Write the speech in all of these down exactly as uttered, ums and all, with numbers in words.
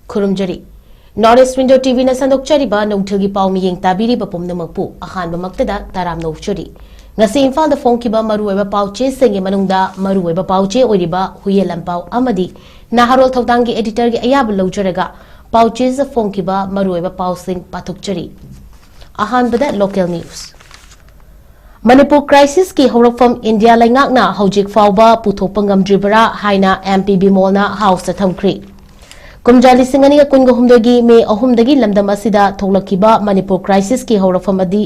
ꯈꯨꯔꯨꯝꯖꯔꯤ꯫ North East Window ꯇꯤꯚꯤꯅ ꯁꯟꯗꯣꯛꯆꯔꯤꯕ ꯅꯨꯡꯊꯤꯜꯒꯤ ꯄꯥꯎ ꯃꯤꯠꯌꯦꯡ ꯇꯥꯕꯤꯔꯤꯕ ꯄꯨꯝꯅꯃꯛꯄꯨ ꯑꯍꯥꯟꯕꯃꯛꯇꯗ ꯇꯔꯥꯝꯅ ꯑꯣꯛꯆꯔꯤ꯫ ꯉꯁꯤ ꯏꯝꯐꯥꯜꯗ ꯐꯣꯡꯈꯤꯕ ꯃꯔꯨꯑꯣꯏꯕ ꯄꯥꯎ ꯆꯦꯁꯤꯡꯒꯤ ꯃꯅꯨꯡꯗ ꯃꯔꯨꯑꯣꯏꯕ ꯄꯥꯎ ꯆꯦ ꯑꯣꯏꯔꯤꯕ ꯍꯨꯏꯌꯦꯟ ꯂꯥꯟꯄꯥꯎ ꯑꯃꯗꯤ ꯅꯍꯥꯔꯣꯜ ꯊꯧꯗꯥꯡꯒꯤ ꯑꯦꯗꯤꯇꯔꯒꯤ ꯑꯌꯥꯕ ꯂꯧꯖꯔꯒ ꯄꯥꯎ ꯆꯦꯁꯤꯗ ꯐꯣꯡꯈꯤꯕ ꯃꯔꯨꯑꯣꯏꯕ ꯄꯥꯎꯁꯤꯡ ꯄꯥꯊꯣꯛꯆꯔꯤ꯫ ꯑꯍꯥꯟꯕꯗ local news꯫ ꯃꯅꯤꯄꯨꯔ crisis ꯀꯤ ꯍꯧꯔꯛꯐꯝ ꯏꯟꯗꯤꯌꯥ ꯂꯩꯉꯥꯛꯅ ꯍꯧꯖꯤꯛ ꯐꯥꯎꯕ ꯄꯨꯊꯣꯛꯄ ꯉꯝꯗ꯭ꯔꯤꯕꯔꯥ ꯍꯥꯏꯅ ꯑꯦꯝ ꯄꯤ ꯕꯤꯃꯣꯜꯅ ꯍꯥꯎꯁꯇ ꯊꯝꯈ꯭ꯔꯤ꯫ ꯀꯨꯝꯖꯥ ꯂꯤꯁꯤꯡ ꯑꯅꯤꯒ ꯀꯨꯟꯒ ꯍꯨꯝꯗꯣꯏꯒꯤ ꯃꯦ ꯑꯍꯨꯝꯗꯒꯤ ꯂꯝꯗꯝ ꯑꯁꯤꯗ ꯊꯣꯛꯂꯛꯈꯤꯕ ꯃꯅꯤꯄꯨꯔ crisis ꯀꯤ ꯍꯧꯔꯛꯐꯝ ꯑꯗꯤ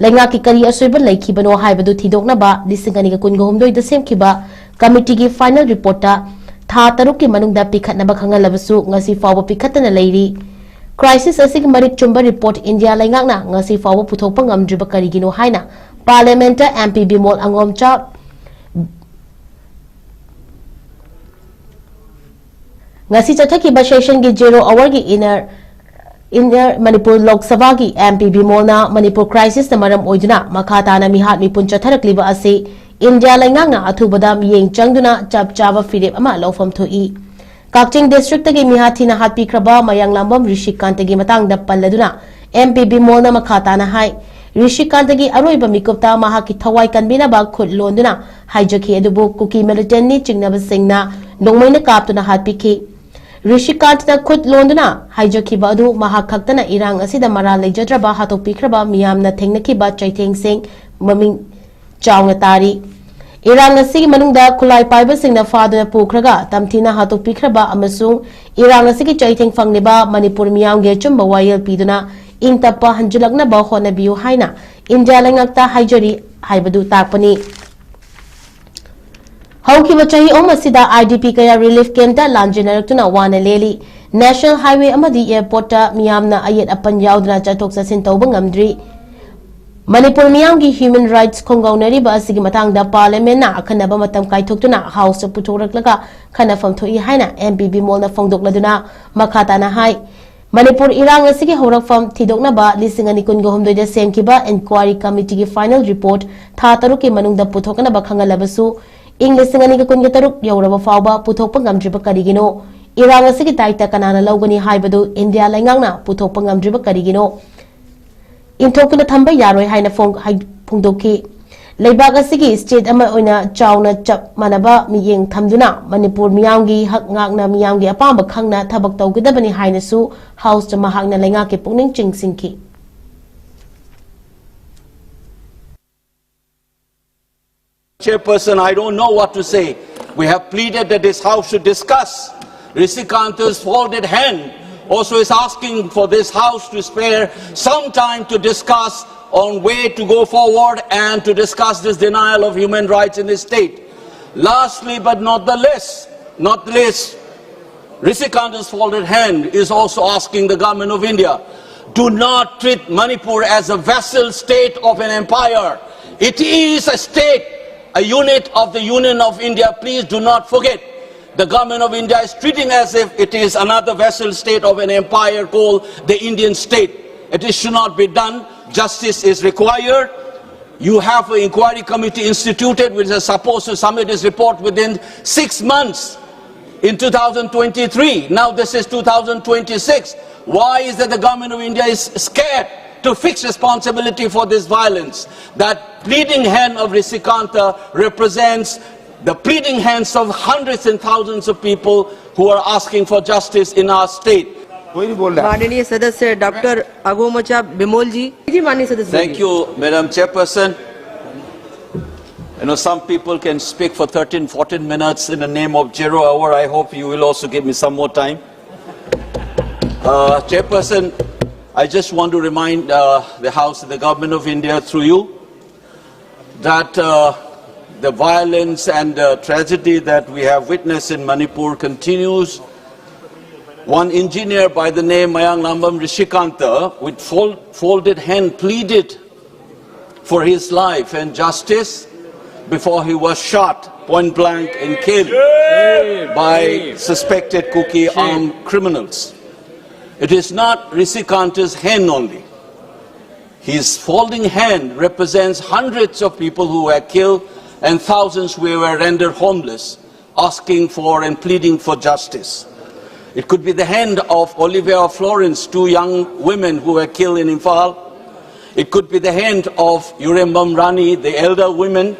ꯂꯩꯉꯥꯛꯀꯤ ꯀꯔꯤ ꯑꯁꯣꯏꯕ ꯂꯩꯈꯤꯕꯅꯣ ꯍꯥꯏꯕꯗꯨ ꯊꯤꯗꯣꯛꯅꯕ ꯂꯤꯁꯤꯡ ꯑꯅꯤꯒ ꯀꯨꯟꯒ ꯍꯨꯝꯗꯣꯏꯗ ꯁꯦꯝꯈꯤꯕ committee ꯒꯤ final report ꯊꯥ ꯇꯔꯨꯛꯀꯤ ꯃꯅꯨꯡꯗ ꯄꯤꯈꯠꯅꯕ ꯈꯪꯍꯜꯂꯕꯁꯨ ꯉꯁꯤ ꯐꯥꯎꯕ ꯄꯤꯈꯠꯇꯅ ꯂꯩꯔꯤ꯫ Crisis ꯑꯁꯤꯒꯤ ꯃꯔꯤꯛ ꯆꯨꯝꯕ report ꯏꯟꯗꯤꯌꯥ ꯂꯩꯉꯥꯛꯅ ꯉꯁꯤ ꯐꯥꯎꯕ ꯄꯨꯊꯣꯛꯄ ꯉꯝꯗ꯭ꯔꯤꯕ ꯀꯔꯤꯒꯤꯅꯣ ꯍꯥꯏꯅ Parliament ꯇ ꯑꯦꯝ ꯄꯤ ꯕꯤꯃꯣꯜ ꯑꯉꯣꯝꯆꯥ ꯉꯁꯤ ꯆꯠꯊꯈꯤꯕ session ꯒꯤ zero hour ꯒꯤ inner, inner ꯃꯅꯤꯄꯨꯔ ꯂꯣꯛ ꯁꯚꯥꯒꯤ ꯑꯦꯝ ꯄꯤ ꯕꯤꯃꯣꯜꯅ ꯃꯅꯤꯄꯨꯔ crisis ꯅ ꯃꯔꯝ ꯑꯣꯏꯗꯨꯅ ꯃꯈꯥ ꯇꯥꯅ ꯃꯤꯍꯥꯠ ꯃꯤꯄꯨꯟ ꯆꯠꯊꯔꯛꯂꯤꯕ ꯑꯁꯤ ꯏꯟꯗꯤꯌꯥ ꯂꯩꯉꯥꯛꯅ ꯑꯊꯨꯕꯗ ꯃꯤꯠꯌꯦꯡ ꯆꯪꯗꯨꯅ ꯆꯞ ꯆꯥꯕ ꯐꯤꯔꯦꯞ ꯑꯃ ꯂꯧꯐꯝ ꯊꯣꯛꯏ꯫ ꯀꯛꯆꯤꯡ district ꯇꯒꯤ ꯃꯤꯍꯥꯠ ꯊꯤꯅ ꯍꯥꯠꯄꯤꯈ꯭ꯔꯕ ꯃꯌꯥꯡꯂꯥꯝꯕꯝ ꯔꯤꯁꯤꯀꯥꯟꯇꯒꯤ ꯃꯇꯥꯡꯗ ꯄꯜꯂꯗꯨꯅ ꯑꯦꯝ ꯄꯤ ꯕꯤꯃꯣꯜꯅ ꯃꯈꯥ ꯇꯥꯅ ꯍꯥꯏ, ꯔꯤꯁꯤꯀꯥꯟꯇꯒꯤ ꯑꯔꯣꯏꯕ ꯃꯤꯀꯨꯞꯇ ꯃꯍꯥꯛꯀꯤ ꯊꯋꯥꯏ ꯀꯟꯕꯤꯅꯕ ꯈꯨꯠ ꯂꯣꯟꯗꯨꯅ ꯍꯥꯏꯖꯈꯤ, ꯑꯗꯨꯕꯨ ꯀꯨꯀꯤ militant ꯅꯤ ꯆꯤꯡꯅꯕꯁꯤꯡꯅ ꯅꯣꯡꯃꯩꯅ ꯀꯥꯞꯇꯨꯅ ꯍꯥꯠꯄꯤꯈꯤ꯫ ꯔꯤꯁꯤꯀꯥꯟꯇꯅ ꯈꯨꯠ ꯂꯣꯟꯗꯨꯅ ꯍꯥꯏꯖꯈꯤꯕ ꯑꯗꯨ ꯃꯍꯥꯛ ꯈꯛꯇꯅ ꯏꯔꯥꯡ ꯑꯁꯤꯗ ꯃꯔꯥꯜ ꯂꯩꯖꯗ꯭ꯔꯕ ꯍꯥꯠꯇꯣꯛꯄꯤꯈ꯭ꯔꯕ ꯃꯤꯌꯥꯝꯅ ꯊꯦꯡꯅꯈꯤꯕ ꯆꯩꯊꯦꯡꯁꯤꯡ ꯃꯃꯤꯡ ꯆꯥꯎꯅ ꯇꯥꯔꯤ꯫ ꯏꯔꯥꯡ ꯑꯁꯤꯒꯤ ꯃꯅꯨꯡꯗ ꯈꯨꯠꯂꯥꯏ ꯄꯥꯏꯕꯁꯤꯡꯅ ꯐꯥꯗꯨꯅ ꯄꯨꯈ꯭ꯔꯒ ꯇꯝꯊꯤꯅ ꯍꯥꯠꯇꯣꯛꯄꯤꯈ꯭ꯔꯕ ꯑꯃꯁꯨꯡ ꯏꯔꯥꯡ ꯑꯁꯤꯒꯤ ꯆꯩꯊꯦꯡ ꯐꯪꯂꯤꯕ ꯃꯅꯤꯄꯨꯔ ꯃꯤꯌꯥꯝꯒꯤ ꯑꯆꯨꯝꯕ ꯋꯥꯌꯦꯜ ꯄꯤꯗꯨꯅ ꯏꯪ ꯇꯞꯄ ꯍꯟꯖꯤꯜꯂꯛꯅꯕ ꯍꯣꯠꯅꯕꯤꯌꯨ ꯍꯥꯏꯅ ꯏꯟꯗꯤꯌꯥ ꯂꯩꯉꯥꯛꯇ ꯍꯥꯏꯖꯔꯤ ꯍꯥꯏꯕꯗꯨ ꯇꯥꯛꯄꯅꯤ꯫ ꯍꯧꯈꯤꯕ ꯆꯍꯤ ꯑꯍꯨꯝ ꯑꯁꯤꯗ ꯑꯥꯏ ꯗꯤ ꯄꯤ ꯀꯌꯥ relief camp ꯇ ꯂꯥꯟꯖꯦꯟꯅꯔꯛꯇꯨꯅ ꯋꯥꯅ ꯂꯦꯜꯂꯤ꯫ National highway ꯑꯃꯗꯤ airport ꯇ ꯃꯤꯌꯥꯝꯅ ꯑꯌꯦꯠ ꯑꯄꯟ ꯌꯥꯎꯗꯅ ꯆꯠꯊꯣꯛ ꯆꯠꯁꯤꯟ ꯇꯧꯕ ꯉꯝꯗ꯭ꯔꯤ꯫ ꯃꯅꯤꯄꯨꯔ ꯃꯤꯌꯥꯝꯒꯤ human rights ꯈꯣꯡꯒꯥꯎꯅꯔꯤꯕ ꯑꯁꯤꯒꯤ ꯃꯇꯥꯡꯗ Parliament ꯅ ꯑꯈꯟꯅꯕ ꯃꯇꯝ ꯀꯥꯏꯊꯣꯛꯇꯨꯅ House ꯇ ꯄꯨꯊꯣꯔꯛꯂꯒ ꯈꯟꯅꯐꯝ ꯊꯣꯛꯏ ꯍꯥꯏꯅ ꯑꯦꯝ ꯄꯤ ꯕꯤꯃꯣꯜꯅ ꯐꯣꯡꯗꯣꯛꯂꯗꯨꯅ ꯃꯈꯥ ꯇꯥꯅ ꯍꯥꯏ, ꯃꯅꯤꯄꯨꯔ ꯏꯔꯥꯡ ꯑꯁꯤꯒꯤ ꯍꯧꯔꯛꯐꯝ ꯊꯤꯗꯣꯛꯅꯕ ꯂꯤꯁꯤꯡ ꯑꯅꯤ ꯀꯨꯟꯒ ꯍꯨꯝꯗꯣꯏꯗ ꯁꯦꯝꯈꯤꯕ inquiry committee ꯒꯤ final report ꯊꯥ ꯇꯔꯨꯛꯀꯤ ꯃꯅꯨꯡꯗ ꯄꯨꯊꯣꯛꯅꯕ ꯈꯪꯍꯜꯂꯕꯁꯨ, ꯏꯪ ꯂꯤꯁꯤꯡ ꯑꯅꯤꯒ ꯀꯨꯟꯒ ꯇꯔꯨꯛ ꯌꯧꯔꯕ ꯐꯥꯎꯕ ꯄꯨꯊꯣꯛꯄ ꯉꯝꯗ꯭ꯔꯤꯕ ꯀꯔꯤꯒꯤꯅꯣ? ꯏꯔꯥꯡ ꯑꯁꯤꯒꯤ ꯗꯥꯏꯇ ꯀꯅꯥꯅ ꯂꯧꯒꯅꯤ ꯍꯥꯏꯕꯗꯨ ꯏꯟꯗꯤꯌꯥ ꯂꯩꯉꯥꯛꯅ ꯄꯨꯊꯣꯛꯄ ꯉꯝꯗ꯭ꯔꯤꯕ ꯀꯔꯤꯒꯤꯅꯣ? ꯏꯟꯊꯣꯛꯇꯨꯅ ꯊꯝꯕ ꯌꯥꯔꯣꯏ ꯍꯥꯏꯅ ꯐꯣꯡ-, ꯍꯥꯏ-, ꯐꯣꯡꯗꯣꯛꯈꯤ꯫ ꯂꯩꯕꯥꯛ ꯑꯁꯤꯒꯤ ꯁ꯭ꯇꯦꯠ ꯑꯃ ꯑꯣꯏꯅ ꯆꯥꯎꯅ ꯆꯞ ꯃꯥꯟꯅꯕ ꯃꯤꯠꯌꯦꯡ ꯊꯝꯗꯨꯅ ꯃꯅꯤꯄꯨꯔ ꯃꯤꯌꯥꯝꯒꯤ ꯍꯛ ꯉꯥꯛꯅ ꯃꯤꯌꯥꯝꯒꯤ ꯑꯄꯥꯝꯕ ꯈꯪꯅ ꯊꯕꯛ ꯇꯧꯒꯗꯕꯅꯤ ꯍꯥꯏꯅꯁꯨ ꯍꯥꯎꯁꯇ ꯃꯍꯥꯛꯅ ꯂꯩꯉꯥꯛꯀꯤ ꯄꯨꯛꯅꯤꯡ ꯆꯤꯡꯁꯤꯟꯈꯤ꯫ Chairperson, I don't know what to say. We have pleaded that this House should discuss Rishikanta's folded hand. Also is asking for this House to spare some time to discuss on way to go forward and to discuss this denial of human rights in the state. Lastly, but not the least, not least, Rishikanta's folded hand is also asking the government of India, do not treat Manipur as a vassal state of an empire. It is a state, a unit of the Union of India. Please do not forget. The government of India is treating as if it is another vassal state of an empire called the Indian state. It is, should not be done. Justice is required. You have an inquiry committee instituted which is supposed to submit its report within six months in two thousand twenty-three. Now this is two thousand twenty-six. Why is that the government of India is scared to fix responsibility for this violence? That pleading hand of Rishikanth represents the pleading hands of hundreds and thousands of people who are asking for justice in our state. कोई नहीं बोल रहा। माननीय सदस्य doctor अगोमचा Bimol जी। जी, माननीय सदस्य। Thank you, Madam Chairperson. You know, some people can speak for thirteen, fourteen minutes in the name of zero hour. I hope you will also give me some more time. Uh, Chairperson, I just want to remind uh, the House and the Government of India through you that uh, the violence and the tragedy that we have witnessed in Manipur continues. One engineer by the name Mayanglambam Rishikanta, with fold, folded hand, pleaded for his life and justice before he was shot point blank and killed by suspected Kuki armed criminals. It is not Rishikanta's hand only. His folding hand represents hundreds of people who were killed and thousands who were rendered homeless, asking for and pleading for justice. It could be the hand of Olivia or Florence, two young women who were killed in Imphal. It could be the hand of Yurembam Rani, the elder women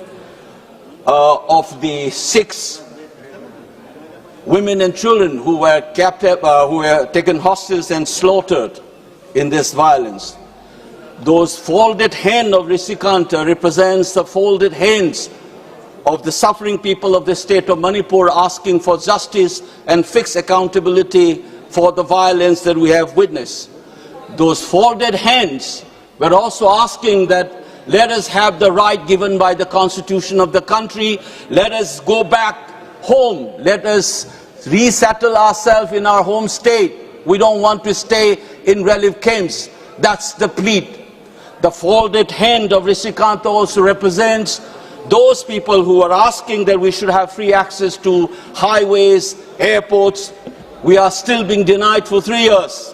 uh, of the six women and children who were captive, uh, who were taken hostage and slaughtered in this violence. Those folded hand of Rishikanta represents the folded hands of the suffering people of the state of Manipur asking for justice and fixed accountability for the violence that we have witnessed. Those folded hands were also asking that let us have the right given by the constitution of the country, let us go back home, let us resettle ourselves in our home state. We don't want to stay in relief camps. That's the plea. The folded hand of Rishikanta also represents those people who are asking that we should have free access to highways, airports. We are still being denied for three years.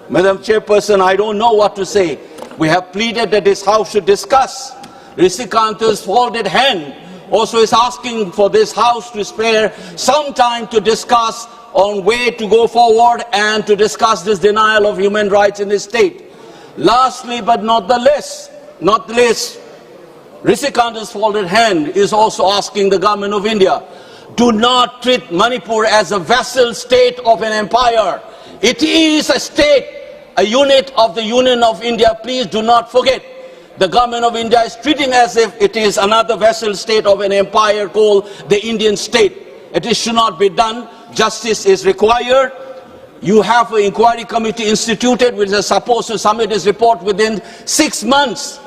Madam Chairperson, I don't know what to say. We have pleaded that this House should discuss. Rishikanta's folded hand also is asking for this House to spare some time to discuss on way to go forward and to discuss this denial of human rights in this state. Lastly, but not the least, not the least, Rishikanta's folded hand is also asking the government of India, do not treat Manipur as a vassal state of an empire. It is a state, a unit of the Union of India. Please do not forget. The government of India is treating as if it is another vassal state of an empire called the Indian state. It is, should not be done. Justice is required. You have an inquiry committee instituted which is supposed to submit its report within six months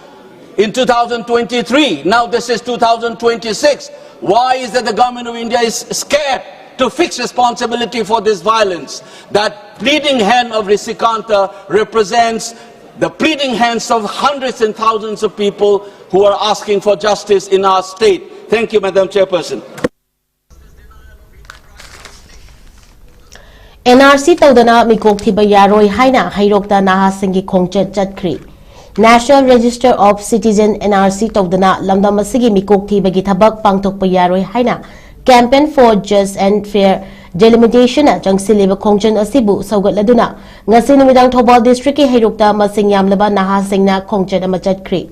in two thousand twenty-three. Now this is two thousand twenty-six. Why is that the government of India is scared to fix responsibility for this violence? That pleading hand of Rishikanta represents the pleading hands of hundreds and thousands of people who are asking for justice in our state. Thank you, Madam Chairperson. N R C ꯇꯧꯗꯅ ꯃꯤꯀꯣꯛ ꯊꯤꯕ ꯌꯥꯔꯣꯏ ꯍꯥꯏꯅ ꯍꯩꯔꯣꯛꯇ ꯅꯍꯥꯁꯤꯡꯒꯤ ꯈꯣꯡꯆꯠ ꯆꯠꯈ꯭ꯔꯤ꯫ National Register of Citizen, N R C, ꯇꯧꯗꯅ ꯂꯝꯗꯝ ꯑꯁꯤꯒꯤ ꯃꯤꯀꯣꯛ ꯊꯤꯕꯒꯤ ꯊꯕꯛ ꯄꯥꯡꯊꯣꯛꯄ ꯌꯥꯔꯣꯏ ꯍꯥꯏꯅ Campaign for Just and Fair Delimitationna ꯆꯪꯁꯤꯜꯂꯤꯕ ꯈꯣꯡꯖꯪ ꯑꯁꯤꯕꯨ ꯁꯧꯒꯠꯂꯗꯨꯅ ꯉꯁꯤ ꯅꯨꯃꯤꯗꯥꯡ ꯊꯧꯕꯥꯜ districtꯀꯤ ꯍꯩꯔꯣꯛꯇ ꯃꯁꯤꯡ ꯌꯥꯝꯂꯕ ꯅꯍꯥꯁꯤꯡꯅ ꯈꯣꯡꯆꯠ ꯑꯃ ꯆꯠꯈ꯭ꯔꯤ꯫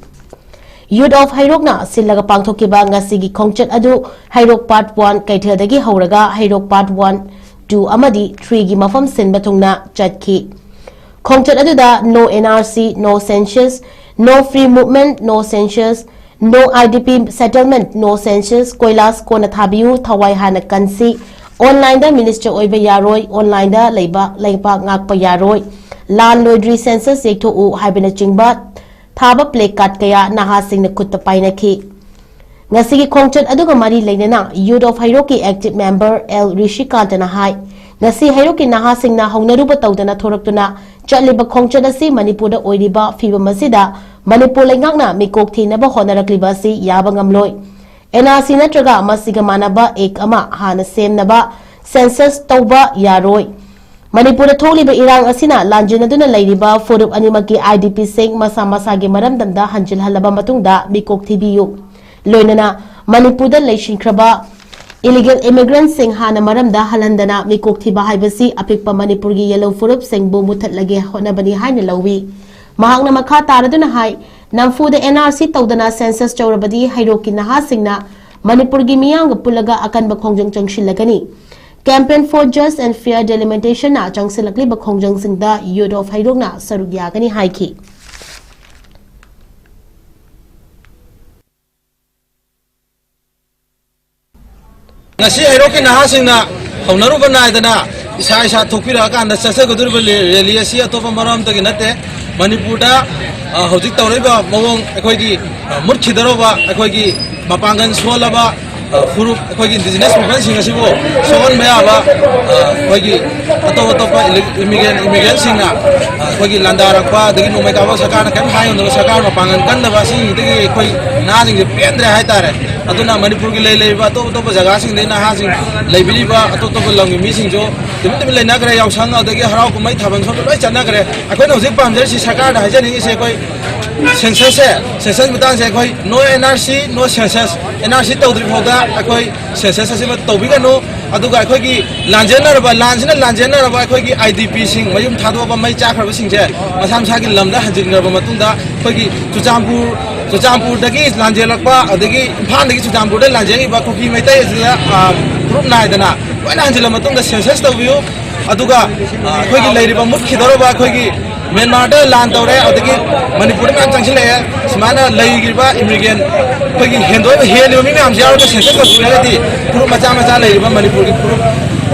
Youth of ꯍꯩꯔꯣꯛꯅ ꯁꯤꯜꯂꯒ ꯄꯥꯡꯊꯣꯛꯈꯤꯕ ꯉꯁꯤꯒꯤ ꯈꯣꯡꯆꯠ ꯑꯗꯨ ꯍꯩꯔꯣꯛ Part One ꯀꯩꯊꯦꯜꯗꯒꯤ ꯍꯧꯔꯒ ꯍꯩꯔꯣꯛ Part One, Two ꯑꯃꯗꯤ Threeꯒꯤ ꯃꯐꯝ ꯁꯤꯟꯕ ꯊꯨꯡꯅ ꯆꯠꯈꯤ꯫ ꯈꯣꯡꯆꯠ ꯑꯗꯨꯗ no N R C, no census, no free movement, no census, no I D P settlement, no census, ꯀꯣꯏꯂꯥꯁ ꯀꯣꯟꯅ ꯊꯥꯕꯤꯌꯨ, ꯊꯋꯥꯏ ꯍꯥꯟꯅ ꯀꯟꯁꯤ, online ꯗ minister ꯑꯣꯏꯕ ꯌꯥꯔꯣꯏ, online ꯗ ꯂꯩꯕ ꯂꯩꯕꯥꯛ ꯉꯥꯛꯄ ꯌꯥꯔꯣꯏ, ꯂꯥꯟ ꯂꯣꯏꯗ꯭ꯔꯤ census ꯌꯩꯊꯣꯛꯎ ꯍꯥꯏꯕꯅꯆꯤꯡꯕ ꯊꯥꯕ placard ꯀꯌꯥ ꯅꯍꯥꯁꯤꯡꯅ ꯈꯨꯠꯇ ꯄꯥꯏꯅꯈꯤ꯫ ꯉꯁꯤꯒꯤ ꯈꯣꯡꯆꯠ ꯑꯗꯨꯒ ꯃꯔꯤ ꯂꯩꯅꯅ Youth of ꯍꯩꯔꯣꯛꯀꯤ active member L ꯔꯤꯁꯤꯀꯥꯟꯇꯅ ꯍꯥꯏ, ꯉꯁꯤ ꯍꯩꯔꯣꯛꯀꯤ ꯅꯍꯥꯁꯤꯡꯅ ꯍꯧꯅꯔꯨꯕ ꯇꯧꯗꯅ ꯊꯣꯔꯛꯇꯨꯅ ꯆꯠꯂꯤꯕ ꯈꯣꯡꯆꯠ ꯑꯁꯤ ꯃꯅꯤꯄꯨꯔꯗ ꯑꯣꯏꯔꯤꯕ ꯐꯤꯕꯝ ꯑꯁꯤꯗ ꯃꯅꯤꯄꯨꯔ ꯂꯩꯉꯥꯛꯅ ꯃꯤꯀꯣꯛ ꯊꯤꯅꯕ ꯍꯣꯠꯅꯔꯛꯂꯤꯕ ꯑꯁꯤ ꯌꯥꯕ ꯉꯝꯂꯣꯏ꯫ N R C ꯅꯠꯇ꯭ꯔꯒ ꯃꯁꯤꯒ ꯃꯥꯟꯅꯕ act ꯑꯃ ꯍꯥꯟꯅ ꯁꯦꯝꯅꯕ, census ꯇꯧꯕ ꯌꯥꯔꯣꯏ꯫ ꯃꯅꯤꯄꯨꯔꯗ ꯊꯣꯛꯂꯤꯕ ꯏꯔꯥꯡ ꯑꯁꯤꯅ ꯂꯥꯟꯖꯦꯟꯅꯗꯨꯅ ꯂꯩꯔꯤꯕ ꯐꯨꯔꯨꯞ ꯑꯅꯤꯃꯛꯀꯤ I D P ꯁꯤꯡ ꯃꯁꯥ ꯃꯁꯥꯒꯤ ꯃꯔꯝꯗꯝꯗ ꯍꯟꯖꯤꯜꯍꯜꯂꯕ ꯃꯇꯨꯡꯗ ꯃꯤꯀꯣꯛ ꯊꯤꯕꯤꯌꯨ꯫ ꯂꯣꯏꯅꯅ ꯃꯅꯤꯄꯨꯔꯗ ꯂꯩꯁꯤꯟꯈ꯭ꯔꯕ illegal immigrant ꯁꯤꯡ ꯍꯥꯟꯅ ꯃꯔꯝꯗ ꯍꯜꯍꯟꯗꯅ ꯃꯤꯀꯣꯛ ꯊꯤꯕ ꯍꯥꯏꯕꯁꯤ ꯑꯄꯤꯛꯄ ꯃꯅꯤꯄꯨꯔꯒꯤ ꯌꯦꯜꯍꯧ ꯐꯨꯔꯨꯞꯁꯤꯡꯕꯨ ꯃꯨꯠꯊꯠꯂꯒꯦ ꯍꯣꯠꯅꯕꯅꯤ ꯍꯥꯏꯅ ꯂꯧꯏ꯫ ꯃꯍꯥꯛꯅ ꯃꯈꯥ ꯇꯥꯔꯗꯨꯅ ꯍꯥꯏ, ꯅꯝꯐꯨꯗ N R C ꯇꯧꯗꯅ census ꯇꯧꯔꯕꯗꯤ ꯍꯩꯔꯣꯛꯀꯤ ꯅꯍꯥꯁꯤꯡꯅ ꯃꯅꯤꯄꯨꯔꯒꯤ ꯃꯤꯌꯥꯝꯒ ꯄꯨꯜꯂꯒ ꯑꯀꯟꯕ ꯈꯣꯡꯖꯪ ꯆꯪꯁꯤꯜꯂꯒꯅꯤ꯫ Campaign for Just and Fair Delimitation ꯅ ꯆꯪꯁꯤꯜꯂꯛꯂꯤꯕ ꯈꯣꯡꯖꯪꯁꯤꯡꯗ Youth of ꯍꯩꯔꯣꯛꯅ ꯁꯔꯨꯛ ꯌꯥꯒꯅꯤ ꯍꯥꯏꯈꯤ꯫ ꯉꯁꯤ ꯍꯩꯔꯣꯛꯀꯤ ꯅꯍꯥꯁꯤꯡꯅ ꯍꯧꯅꯔꯨꯕ ꯅꯥꯏꯗꯅ ꯏꯁꯥ ꯏꯁꯥ ꯊꯣꯛꯄꯤꯔꯛꯑꯀꯥꯟꯗ ꯆꯠꯆꯒꯗꯧꯔꯤꯕ ꯂꯦ-, rally ꯑꯁꯤ ꯑꯇꯣꯞꯄ ꯃꯔꯝ ꯑꯃꯇꯒꯤ ꯅꯠꯇꯦ꯫ ꯃꯅꯤꯄꯨꯔꯗ, ꯑ, ꯍꯧꯖꯤꯛ ꯇꯧꯔꯛꯏꯕ ꯃꯑꯣꯡ, ꯑꯩꯈꯣꯏꯒꯤ, ꯑ, ꯃꯨꯠꯈꯤꯗꯧꯔꯕ, ꯑꯩꯈꯣꯏꯒꯤ ꯃꯄꯥꯡꯒꯜ ꯁꯣꯜꯂꯕ, ꯑ, ꯐꯨꯔꯨꯞ, ꯑꯩꯈꯣꯏꯒꯤ indigenous peopleꯁꯤꯡ ꯑꯁꯤꯕꯨ ꯁꯣꯛꯍꯟꯕ ꯌꯥꯕ, ꯑ, ꯑꯩꯈꯣꯏꯒꯤ ꯑꯇꯣꯞ ꯑꯇꯣꯞꯄ ꯏꯂꯤ-, immigrant, immigrantꯁꯤꯡꯅ, ꯑ, ꯑꯩꯈꯣꯏꯒꯤ ꯂꯥꯟꯗꯥꯔꯛꯄ, ꯑꯗꯒꯤ ꯅꯣꯡꯃꯩ ꯀꯥꯞꯄ ꯁꯔꯀꯥꯔꯅ ꯀꯔꯤꯝ ꯍꯥꯏ ꯉꯝꯗꯕ, ꯁꯔꯀꯥꯔ ꯃꯄꯥꯡꯒꯜ ꯀꯟꯗꯕ, ꯑꯁꯤꯗꯒꯤ ꯑꯩꯈꯣꯏ ꯅꯍꯥꯁꯤꯡꯁꯦ ꯄꯦꯟꯗ꯭ꯔꯦ ꯍꯥꯏꯇꯥꯔꯦ꯫ ꯑꯗꯨꯅ ꯃꯅꯤꯄꯨꯔꯒꯤ ꯂꯩ ꯂꯩꯔꯤꯕ ꯑꯇꯣꯞ ꯑꯇꯣꯞꯄ ꯖꯒꯥꯁꯤꯡꯗꯒꯤ ꯅꯍꯥꯁꯤꯡ, ꯂꯩꯕꯤꯔꯤꯕ ꯑꯇꯣꯞ ꯑꯇꯣꯞꯄ ꯂꯝꯒꯤ ꯃꯤꯁꯤꯡꯁꯨ ꯇꯨꯃꯤꯟ ꯇꯨꯃꯤꯟ ꯂꯩꯅꯈ꯭ꯔꯦ꯫ ꯌꯥꯎꯁꯪ ꯑꯗꯒꯤ ꯍꯔꯥꯎ ꯀꯨꯝꯍꯩ ꯊꯥꯕꯜ ꯁꯣꯝꯗ ꯂꯣꯏ ꯆꯠꯅꯈ꯭ꯔꯦ꯫ ꯑꯩꯈꯣꯏꯅ ꯍꯧꯖꯤꯛ ꯄꯥꯝꯖꯔꯤꯁꯤ, ꯁꯔꯀꯥꯔꯗ ꯍꯥꯏꯖꯅꯤꯡꯉꯤꯁꯦ, ꯑꯩꯈꯣꯏ censusꯁꯦ, census ꯃꯇꯥꯡꯁꯦ ꯑꯩꯈꯣꯏ no N R C, no census, N R C ꯇꯧꯗ꯭ꯔꯤ ꯐꯥꯎꯗ ꯑꯩꯈꯣꯏ census ꯑꯁꯤꯃ ꯇꯧꯕꯤꯒꯅꯨ꯫ ꯑꯗꯨꯒ ꯑꯩꯈꯣꯏꯒꯤ ꯂꯥꯟꯖꯦꯟꯅꯔꯕ, ꯂꯥꯟꯁꯤꯅ ꯂꯥꯟꯖꯦꯟꯅꯔꯕ ꯑꯩꯈꯣꯏꯒꯤ ꯑꯥꯏ ꯗꯤ ꯄꯤꯁꯤꯡ, ꯃꯌꯨꯝ ꯊꯥꯗꯣꯛꯑꯕ ꯃꯩ ꯆꯥꯛꯈ꯭ꯔꯕꯁꯤꯡꯁꯦ ꯃꯁꯥ ꯃꯁꯥꯒꯤ ꯂꯝꯗ ꯍꯟꯖꯤꯟꯈ꯭ꯔꯕ ꯃꯇꯨꯡꯗ, ꯑꯩꯈꯣꯏꯒꯤ ꯆꯨꯔꯆꯥꯟꯄꯨꯔ, ꯆꯨꯔꯆꯥꯟꯄꯨꯔꯗꯒꯤ ꯂꯥꯟꯖꯦꯜꯂꯛꯄ, ꯑꯗꯒꯤ ꯏꯝꯐꯥꯜꯗꯒꯤ ꯆꯨꯔꯆꯥꯟꯄꯨꯔꯗ ꯂꯥꯟꯖꯦꯜꯂꯤꯕ ꯀꯨꯀꯤ ꯃꯩꯇꯩ ꯑꯁꯤꯗ, ꯑ, ꯒ꯭ꯔꯨꯞ ꯅꯥꯏꯗꯅ ꯂꯣꯏꯅ ꯍꯟꯖꯤꯜꯂ ꯃꯇꯨꯡꯗ ꯁꯦꯟꯁꯁ ꯇꯧꯕꯤꯌꯨ꯫ ꯑꯗꯨꯒ, ꯑ, ꯑꯩꯈꯣꯏꯒꯤ ꯂꯩꯔꯤꯕ ꯃꯨꯠꯈꯤꯗꯧꯔꯕ ꯑꯩꯈꯣꯏꯒꯤ ꯃ꯭ꯌꯥꯟꯃꯥꯔꯗ ꯂꯥꯟ ꯇꯧꯔꯦ, ꯑꯗꯒꯤ ꯃꯅꯤꯄꯨꯔꯗ ꯃꯌꯥꯝ ꯆꯪꯁꯤꯜꯂꯛꯑꯦ, ꯁꯨꯃꯥꯏꯅ ꯂꯩꯈ꯭ꯔꯤꯕ ꯏꯃꯤꯒ꯭ꯔꯦꯟ ꯑꯩꯈꯣꯏꯒꯤ ꯍꯦꯟꯗꯣꯏꯕ, ꯍꯦꯜꯂꯤꯕ ꯃꯤ ꯃꯌꯥꯝꯁꯤ ꯌꯥꯎꯔꯒ ꯁꯦꯟꯁꯁ ꯇꯧꯕꯤꯔꯒꯗꯤ ꯐꯨꯔꯨꯞ ꯃꯆꯥ ꯃꯆꯥ ꯂꯩꯔꯤꯕ ꯃꯅꯤꯄꯨꯔꯒꯤ ꯐꯨꯔꯨꯞ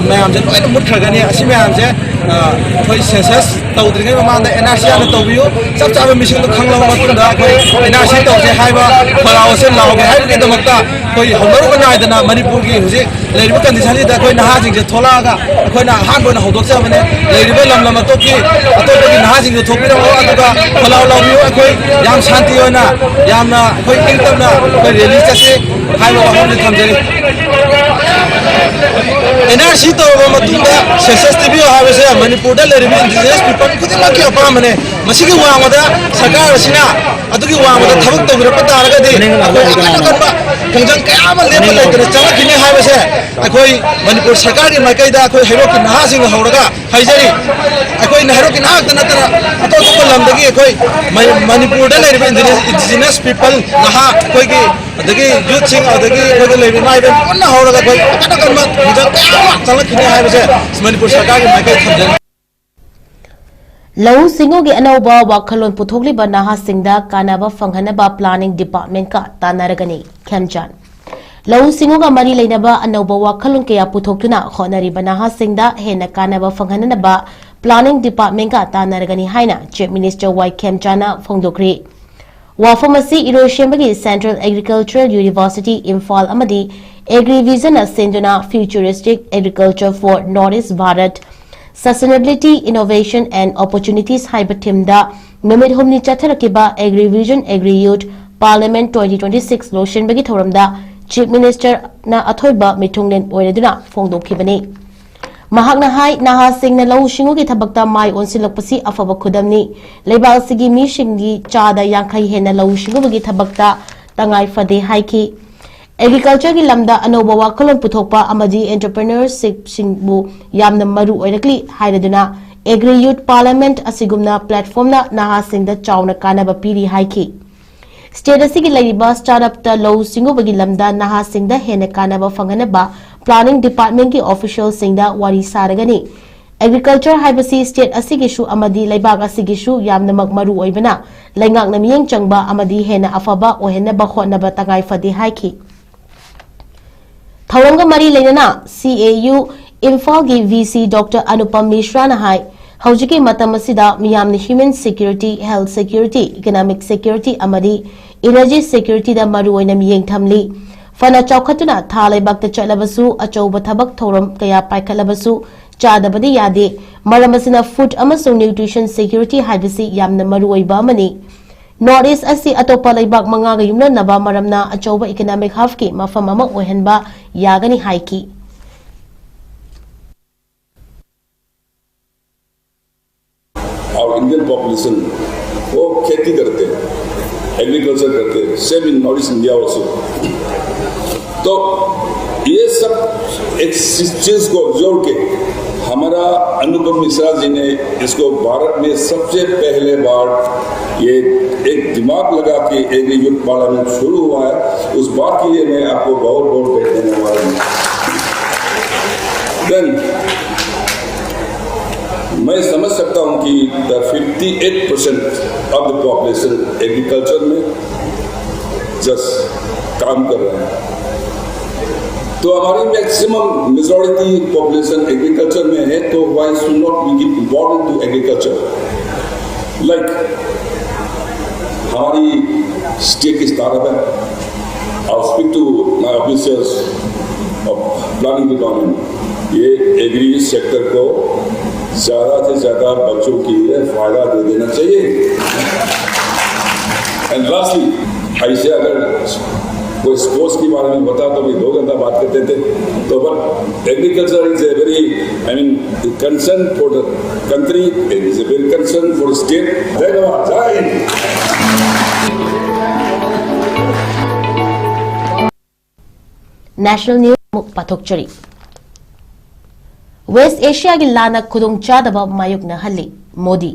ꯃꯌꯥꯝꯁꯦ ꯂꯣꯏꯅ ꯃꯨꯠꯈ꯭ꯔꯒꯅꯤ꯫ ꯑꯁꯤ ꯃꯌꯥꯝꯁꯦ, ꯑ, ꯑꯩꯈꯣꯏ ꯁꯦꯟꯁꯁ ꯇꯧꯗ꯭ꯔꯤꯉꯩ ꯃꯃꯥꯡꯗ ꯑꯦꯟ ꯑꯥꯔ ꯁꯤ ꯍꯥꯟꯅ ꯇꯧꯕꯤꯌꯨ꯫ ꯆꯞ ꯆꯥꯕ ꯃꯤꯁꯤꯡꯗꯣ ꯈꯪꯂꯕ ꯃꯇꯨꯡꯗ ꯑꯩꯈꯣꯏ ꯑꯦꯟ ꯑꯥꯔ ꯁꯤ ꯇꯧꯁꯦ ꯍꯥꯏꯕ ꯈꯣꯜꯂꯥꯎ ꯑꯁꯦ ꯂꯥꯎꯒꯦ ꯍꯥꯏꯕꯒꯤꯗꯃꯛꯇ ꯑꯩꯈꯣꯏ ꯍꯧꯅꯔꯨꯕ ꯅꯥꯏꯗꯅ ꯃꯅꯤꯄꯨꯔꯒꯤ ꯍꯧꯖꯤꯛ ꯂꯩꯔꯤꯕ ꯀꯟꯗꯤꯁꯟꯁꯤꯗ ꯑꯩꯈꯣꯏ ꯅꯍꯥꯁꯤꯡꯁꯦ ꯊꯣꯛꯂꯛꯑꯒ ꯑꯩꯈꯣꯏꯅ ꯑꯍꯥꯟꯕ ꯑꯣꯏꯅ ꯍꯧꯗꯣꯛꯆꯕꯅꯦ꯫ ꯂꯩꯔꯤꯕ ꯂꯝ ꯂꯝ ꯑꯇꯣꯞꯄꯒꯤ, ꯑꯇꯣꯞꯄꯒꯤ ꯅꯍꯥꯁꯤꯡꯁꯨ ꯊꯣꯛꯄꯤꯔꯛꯑꯣ, ꯑꯗꯨꯒ ꯈꯣꯜꯂꯥꯎ ꯂꯥꯎꯕꯤꯌꯨ꯫ ꯑꯩꯈꯣꯏ ꯌꯥꯝ ꯁꯥꯟꯇꯤ ꯑꯣꯏꯅ, ꯌꯥꯝꯅ ꯑꯩꯈꯣꯏ ꯏꯪ ꯇꯞꯅ ꯑꯩꯈꯣꯏ ꯔꯦꯂꯤ ꯆꯠꯁꯤ ꯍꯥꯏꯕ ꯋꯥꯐꯝꯁꯤ ꯊꯝꯖꯔꯤ꯫ ꯑꯦꯟ ꯑꯥꯔ ꯁꯤ ꯇꯧꯔꯕ ꯃꯇꯨꯡꯗ ꯁꯦꯟꯁꯁ ꯄꯤꯕꯤꯌꯨ ꯍꯥꯏꯕꯁꯦ ꯃꯅꯤꯄꯨꯔꯗ ꯂꯩꯔꯤꯕ ꯏꯟꯗꯤꯖꯤꯅꯁ ꯄꯤꯄꯜ ꯈꯨꯗꯤꯡꯃꯛꯀꯤ ꯑꯄꯥꯝꯕꯅꯦ꯫ ꯃꯁꯤꯒꯤ ꯋꯥꯡꯃꯗ ꯁꯔꯀꯥꯔ ꯑꯁꯤꯅ ꯑꯗꯨꯒꯤ ꯋꯥꯡꯃꯗ ꯊꯕꯛ ꯇꯧꯕꯤꯔꯛꯄ ꯇꯥꯔꯒꯗꯤ ꯑꯩꯈꯣꯏ ꯑꯀꯟ ꯑꯀꯟꯕ ꯈꯣꯡꯖꯪ ꯀꯌꯥ ꯑꯃ ꯂꯦꯞꯄ ꯂꯩꯇꯅ ꯆꯪꯂꯛꯈꯤꯅꯤ ꯍꯥꯏꯕꯁꯦ ꯑꯩꯈꯣꯏ ꯃꯅꯤꯄꯨꯔ ꯁꯔꯀꯥꯔꯒꯤ ꯃꯥꯏꯀꯩꯗ ꯑꯩꯈꯣꯏ ꯍꯩꯔꯣꯛꯀꯤ ꯅꯍꯥꯁꯤꯡꯅ ꯍꯧꯔꯒ ꯍꯥꯏꯖꯔꯤ꯫ ꯑꯩꯈꯣꯏꯅ ꯍꯩꯔꯣꯛꯀꯤ ꯅꯍꯥ ꯈꯛꯇ ꯅꯠꯇꯅ ꯑꯇꯣꯞ ꯑꯇꯣꯞꯄ ꯂꯝꯗꯒꯤ ꯑꯩꯈꯣꯏ ꯃ-, ꯃꯅꯤꯄꯨꯔꯗ ꯂꯩꯔꯤꯕ ꯏꯟꯗꯤꯖꯤꯅꯁ ꯄꯤꯄꯜ ꯅꯍꯥ ꯑꯩꯈꯣꯏꯒꯤ, ꯑꯗꯒꯤ ꯌꯨꯠꯁꯤꯡ, ꯑꯗꯒꯤ ꯑꯩꯈꯣꯏꯗ ꯂꯩꯔꯤꯕ ꯏꯃꯥ ꯏꯕꯦꯟ ꯄꯨꯟꯅ ꯍꯧꯔꯒ ꯑꯩꯈꯣꯏ ꯑꯀꯟ ꯑꯀꯟꯕ ꯈꯣꯡꯖꯪ ꯀꯌꯥ ꯑꯃ ꯆꯪꯂꯛꯈꯤꯅꯤ ꯍꯥꯏꯕꯁꯦ ꯃꯅꯤꯄꯨꯔ ꯁꯔꯀꯥꯔꯒꯤ ꯃꯥꯏꯀꯩ ꯊꯝꯖꯔꯤ꯫ ꯂꯧꯎ ꯁꯤꯡꯎꯒꯤ ꯑꯅꯧꯕ ꯋꯥꯈꯜꯂꯣꯟ ꯄꯨꯊꯣꯛꯂꯤꯕ ꯅꯍꯥꯁꯤꯡꯗ ꯀꯥꯟꯅꯕ ꯐꯪꯍꯟꯅꯕ planning departmentꯀ ꯇꯥꯟꯅꯔꯒꯅꯤ꯫ ꯈꯦꯝꯆꯥꯟ꯫ ꯂꯧꯎ ꯁꯤꯡꯎꯒ ꯃꯔꯤ ꯂꯩꯅꯕ ꯑꯅꯧꯕ ꯋꯥꯈꯜꯂꯣꯟ ꯀꯌꯥ ꯄꯨꯊꯣꯛꯇꯨꯅ ꯍꯣꯠꯅꯔꯤꯕ ꯅꯍꯥꯁꯤꯡꯗ ꯍꯦꯟꯅ ꯀꯥꯟꯅꯕ ꯐꯪꯍꯟꯅꯕ planning departmentꯀ ꯇꯥꯟꯅꯔꯒꯅꯤ ꯍꯥꯏꯅ Chief Minister ꯋꯥꯏ ꯈꯦꯝꯆꯥꯟꯅ ꯐꯣꯡꯗꯣꯛꯈ꯭ꯔꯤ꯫ ꯋꯥꯐꯝ ꯑꯁꯤ ꯏꯔꯣꯏꯁꯦꯝꯕꯒꯤ Central Agricultural University ꯏꯝꯐꯥꯜ ꯑꯃꯗꯤ Agrivisionꯅ ꯁꯤꯟꯗꯨꯅ Futuristic Agriculture for North East Bharat, Sustainability, Innovation and Opportunities ꯍꯥꯏꯕ themeꯗ ꯅꯨꯃꯤꯠ ꯍꯨꯝꯅꯤ ꯆꯠꯊꯔꯛꯈꯤꯕ Agrivision Agri Youth Parliament twenty twenty six ꯂꯣꯏꯁꯤꯟꯕꯒꯤ ꯊꯧꯔꯝꯗ Chief Ministerꯅ ꯑꯊꯣꯏꯕ ꯃꯤꯊꯨꯡꯂꯦꯟ ꯑꯣꯏꯔꯗꯨꯅ ꯐꯣꯡꯗꯣꯛꯈꯤꯕꯅꯤ꯫ ꯃꯍꯥꯛꯅ ꯍꯥꯏ, ꯅꯍꯥꯁꯤꯡꯅ ꯂꯧꯎ ꯁꯤꯡꯎꯒꯤ ꯊꯕꯛꯇ ꯃꯥꯏ ꯑꯣꯟꯁꯤꯜꯂꯛꯄꯁꯤ ꯑꯐꯕ ꯈꯨꯗꯝꯅꯤ꯫ ꯂꯩꯕꯥꯛ ꯑꯁꯤꯒꯤ ꯃꯤꯁꯤꯡꯒꯤ ꯆꯥꯗ ꯌꯥꯡꯈꯩ ꯍꯦꯟꯅ ꯂꯧꯎ ꯁꯤꯡꯎꯕꯒꯤ ꯊꯕꯛꯇ ꯇꯉꯥꯏ ꯐꯗꯦ ꯍꯥꯏꯈꯤ꯫ ꯑꯦꯒ꯭ꯔꯤꯀꯜꯆꯔꯒꯤ ꯂꯝꯗ ꯑꯅꯧꯕ ꯋꯥꯈꯜꯂꯣꯟ ꯄꯨꯊꯣꯛꯄ ꯑꯃꯗꯤ ꯑꯦꯟꯇꯔꯄ꯭ꯔꯤꯅꯔꯁꯤꯞꯁꯤꯡꯕꯨ ꯌꯥꯝꯅ ꯃꯔꯨ ꯑꯣꯏꯔꯛꯂꯤ ꯍꯥꯏꯔꯗꯨꯅ, ꯑꯦꯒ꯭ꯔꯤ ꯌꯨꯠ ꯄꯥꯔꯂꯤꯌꯥꯃꯦꯟꯠ ꯑꯁꯤꯒꯨꯝꯅ ꯄ꯭ꯂꯦꯠꯐꯣꯔꯝꯅ ꯅꯍꯥꯁꯤꯡꯗ ꯆꯥꯎꯅ ꯀꯥꯟꯅꯕ ꯄꯤꯔꯤ ꯍꯥꯏꯈꯤ꯫ ꯁ꯭ꯇꯦꯠ ꯑꯁꯤꯒꯤ ꯂꯩꯔꯤꯕ ꯁ꯭ꯇꯥꯔꯠ ꯑꯞꯇ ꯂꯧꯎ ꯁꯤꯡꯎꯕꯒꯤ ꯂꯝꯗ ꯅꯍꯥꯁꯤꯡꯗ ꯍꯦꯟꯅ ꯀꯥꯟꯅꯕ ꯐꯪꯍꯟꯅꯕ ꯄ꯭ꯂꯥꯅꯤꯡ ꯗꯤꯄꯥꯔꯠꯃꯦꯟꯠꯀꯤ ꯑꯣꯐꯤꯁꯤꯌꯦꯜꯁꯤꯡꯗ ꯋꯥꯔꯤ ꯁꯥꯔꯒꯅꯤ꯫ ꯑꯦꯒ꯭ꯔꯤꯀꯜꯆꯔ ꯍꯥꯏꯕꯁꯤ ꯁ꯭ꯇꯦꯠ ꯑꯁꯤꯒꯤꯁꯨ ꯑꯃꯗꯤ ꯂꯩꯕꯥꯛ ꯑꯁꯤꯒꯤꯁꯨ ꯌꯥꯝꯅꯃꯛ ꯃꯔꯨ ꯑꯣꯏꯕꯅ, ꯂꯩꯉꯥꯛꯅ ꯃꯤꯠꯌꯦꯡ ꯆꯪꯕ ꯑꯃꯗꯤ ꯍꯦꯟꯅ ꯑꯐꯕ ꯑꯣꯏꯍꯟꯅꯕ ꯍꯣꯠꯅꯕ ꯇꯉꯥꯏ ꯐꯗꯦ ꯍꯥꯏꯈꯤ꯫ ꯊꯧꯔꯝꯒ ꯃꯔꯤ ꯂꯩꯅꯅ ꯁꯤ ꯑꯦ ꯌꯨ ꯏꯝꯐꯥꯜꯒꯤ ꯚꯤ ꯁꯤ ꯗꯣꯛꯇꯔ ꯑꯅꯨꯄꯝ ꯃꯤꯁ꯭ꯔꯥꯅ ꯍꯥꯏ, ꯍꯧꯖꯤꯛꯀꯤ ꯃꯇꯝ ꯑꯁꯤꯗ ꯃꯤꯌꯥꯝꯅ human security, health security, economic security ꯑꯃꯗꯤ ꯏꯅꯔꯖꯤ ꯁꯦꯀ꯭ꯌꯨꯔꯤꯇꯤꯗ ꯃꯔꯨꯑꯣꯏꯅ ꯃꯤꯠꯌꯦꯡ ꯊꯝꯂꯤ꯫ ꯐꯅ ꯆꯥꯎꯈꯠꯇꯨꯅ ꯊꯥ ꯂꯩꯕꯥꯛꯇ ꯆꯠꯂꯕꯁꯨ, ꯑꯆꯧꯕ ꯊꯕꯛ ꯊꯧꯔꯝ ꯀꯌꯥ ꯄꯥꯏꯈꯠꯂꯕꯁꯨ, ꯆꯥꯗꯕꯗꯤ ꯌꯥꯗꯦ꯫ ꯃꯔꯝ ꯑꯁꯤꯅ ꯐꯨꯗ ꯑꯃꯁꯨꯡ ꯅ꯭ꯌꯨꯇ꯭ꯔꯤꯁꯟ ꯁꯦꯀ꯭ꯌꯨꯔꯤꯇꯤ ꯍꯥꯏꯕꯁꯤ ꯌꯥꯝꯅ ꯃꯔꯨꯑꯣꯏꯕ ꯑꯃꯅꯤ꯫ ꯅꯣꯔꯠ ꯏꯁ ꯑꯁꯤ ꯑꯇꯣꯞꯄ ꯂꯩꯕꯥꯛ ꯃꯉꯥꯒ ꯌꯨꯝꯂꯣꯟꯅꯕ ꯃꯔꯝꯅ ꯑꯆꯧꯕ ꯏꯀꯣꯅꯣꯃꯤꯛ ꯍꯕꯀꯤ ꯃꯐꯝ ꯑꯃ ꯑꯣꯏꯍꯟꯕ ꯌꯥꯒꯅꯤ ꯍꯥꯏꯈꯤ꯫ Our Indian population वो खेती करते हैं, एग्रीकल्चर करते हैं, same in North East India also। तो ये सब एक चीज को जोड़ के हमारा अनुपम मिश्रा जी ने इसको भारत में सबसे पहले बार ये एक दिमाग लगा के एग्री यूथ पार्लियामेंट शुरू हुआ है। उस बात के लिए मैं आपको बहुत बहुत धन्यवाद दूं। देन मैं समझ सकता हूं कि the fifty eight percent of the population agriculture में जस्ट काम कर रहे हैं। तो हमारी मैक्सिमम मेजोरिटी पॉपुलेशन एग्रीकल्चर में है, तो why should not we give important to agriculture? Like हमारी स्टेट की स्टार्टअप है। I'll speak to my officers of planning department। ये एग्री सेक्टर को ज्यादा से ज्यादा बच्चों के लिए फायदा दे देना चाहिए। एंड लास्टली, ऐसे अगर कोई स्पोर्ट्स के बारे में होता तो भी दो घंटा बात करते थे। तो but agriculture is a very, I mean, concern for the country, it is a very concern for the state। धन्यवाद, जय हिंद। National News ꯑꯃꯨꯛ ꯄꯥꯊꯣꯛꯆꯔꯤ꯫ ꯋꯦꯁ ꯑꯦꯁꯤꯌꯥꯒꯤ ꯂꯥꯟꯅ ꯈꯨꯗꯣꯡꯆꯥꯗꯕ ꯃꯥꯌꯣꯛꯅꯍꯜꯂꯤ ꯃꯣꯗꯤ꯫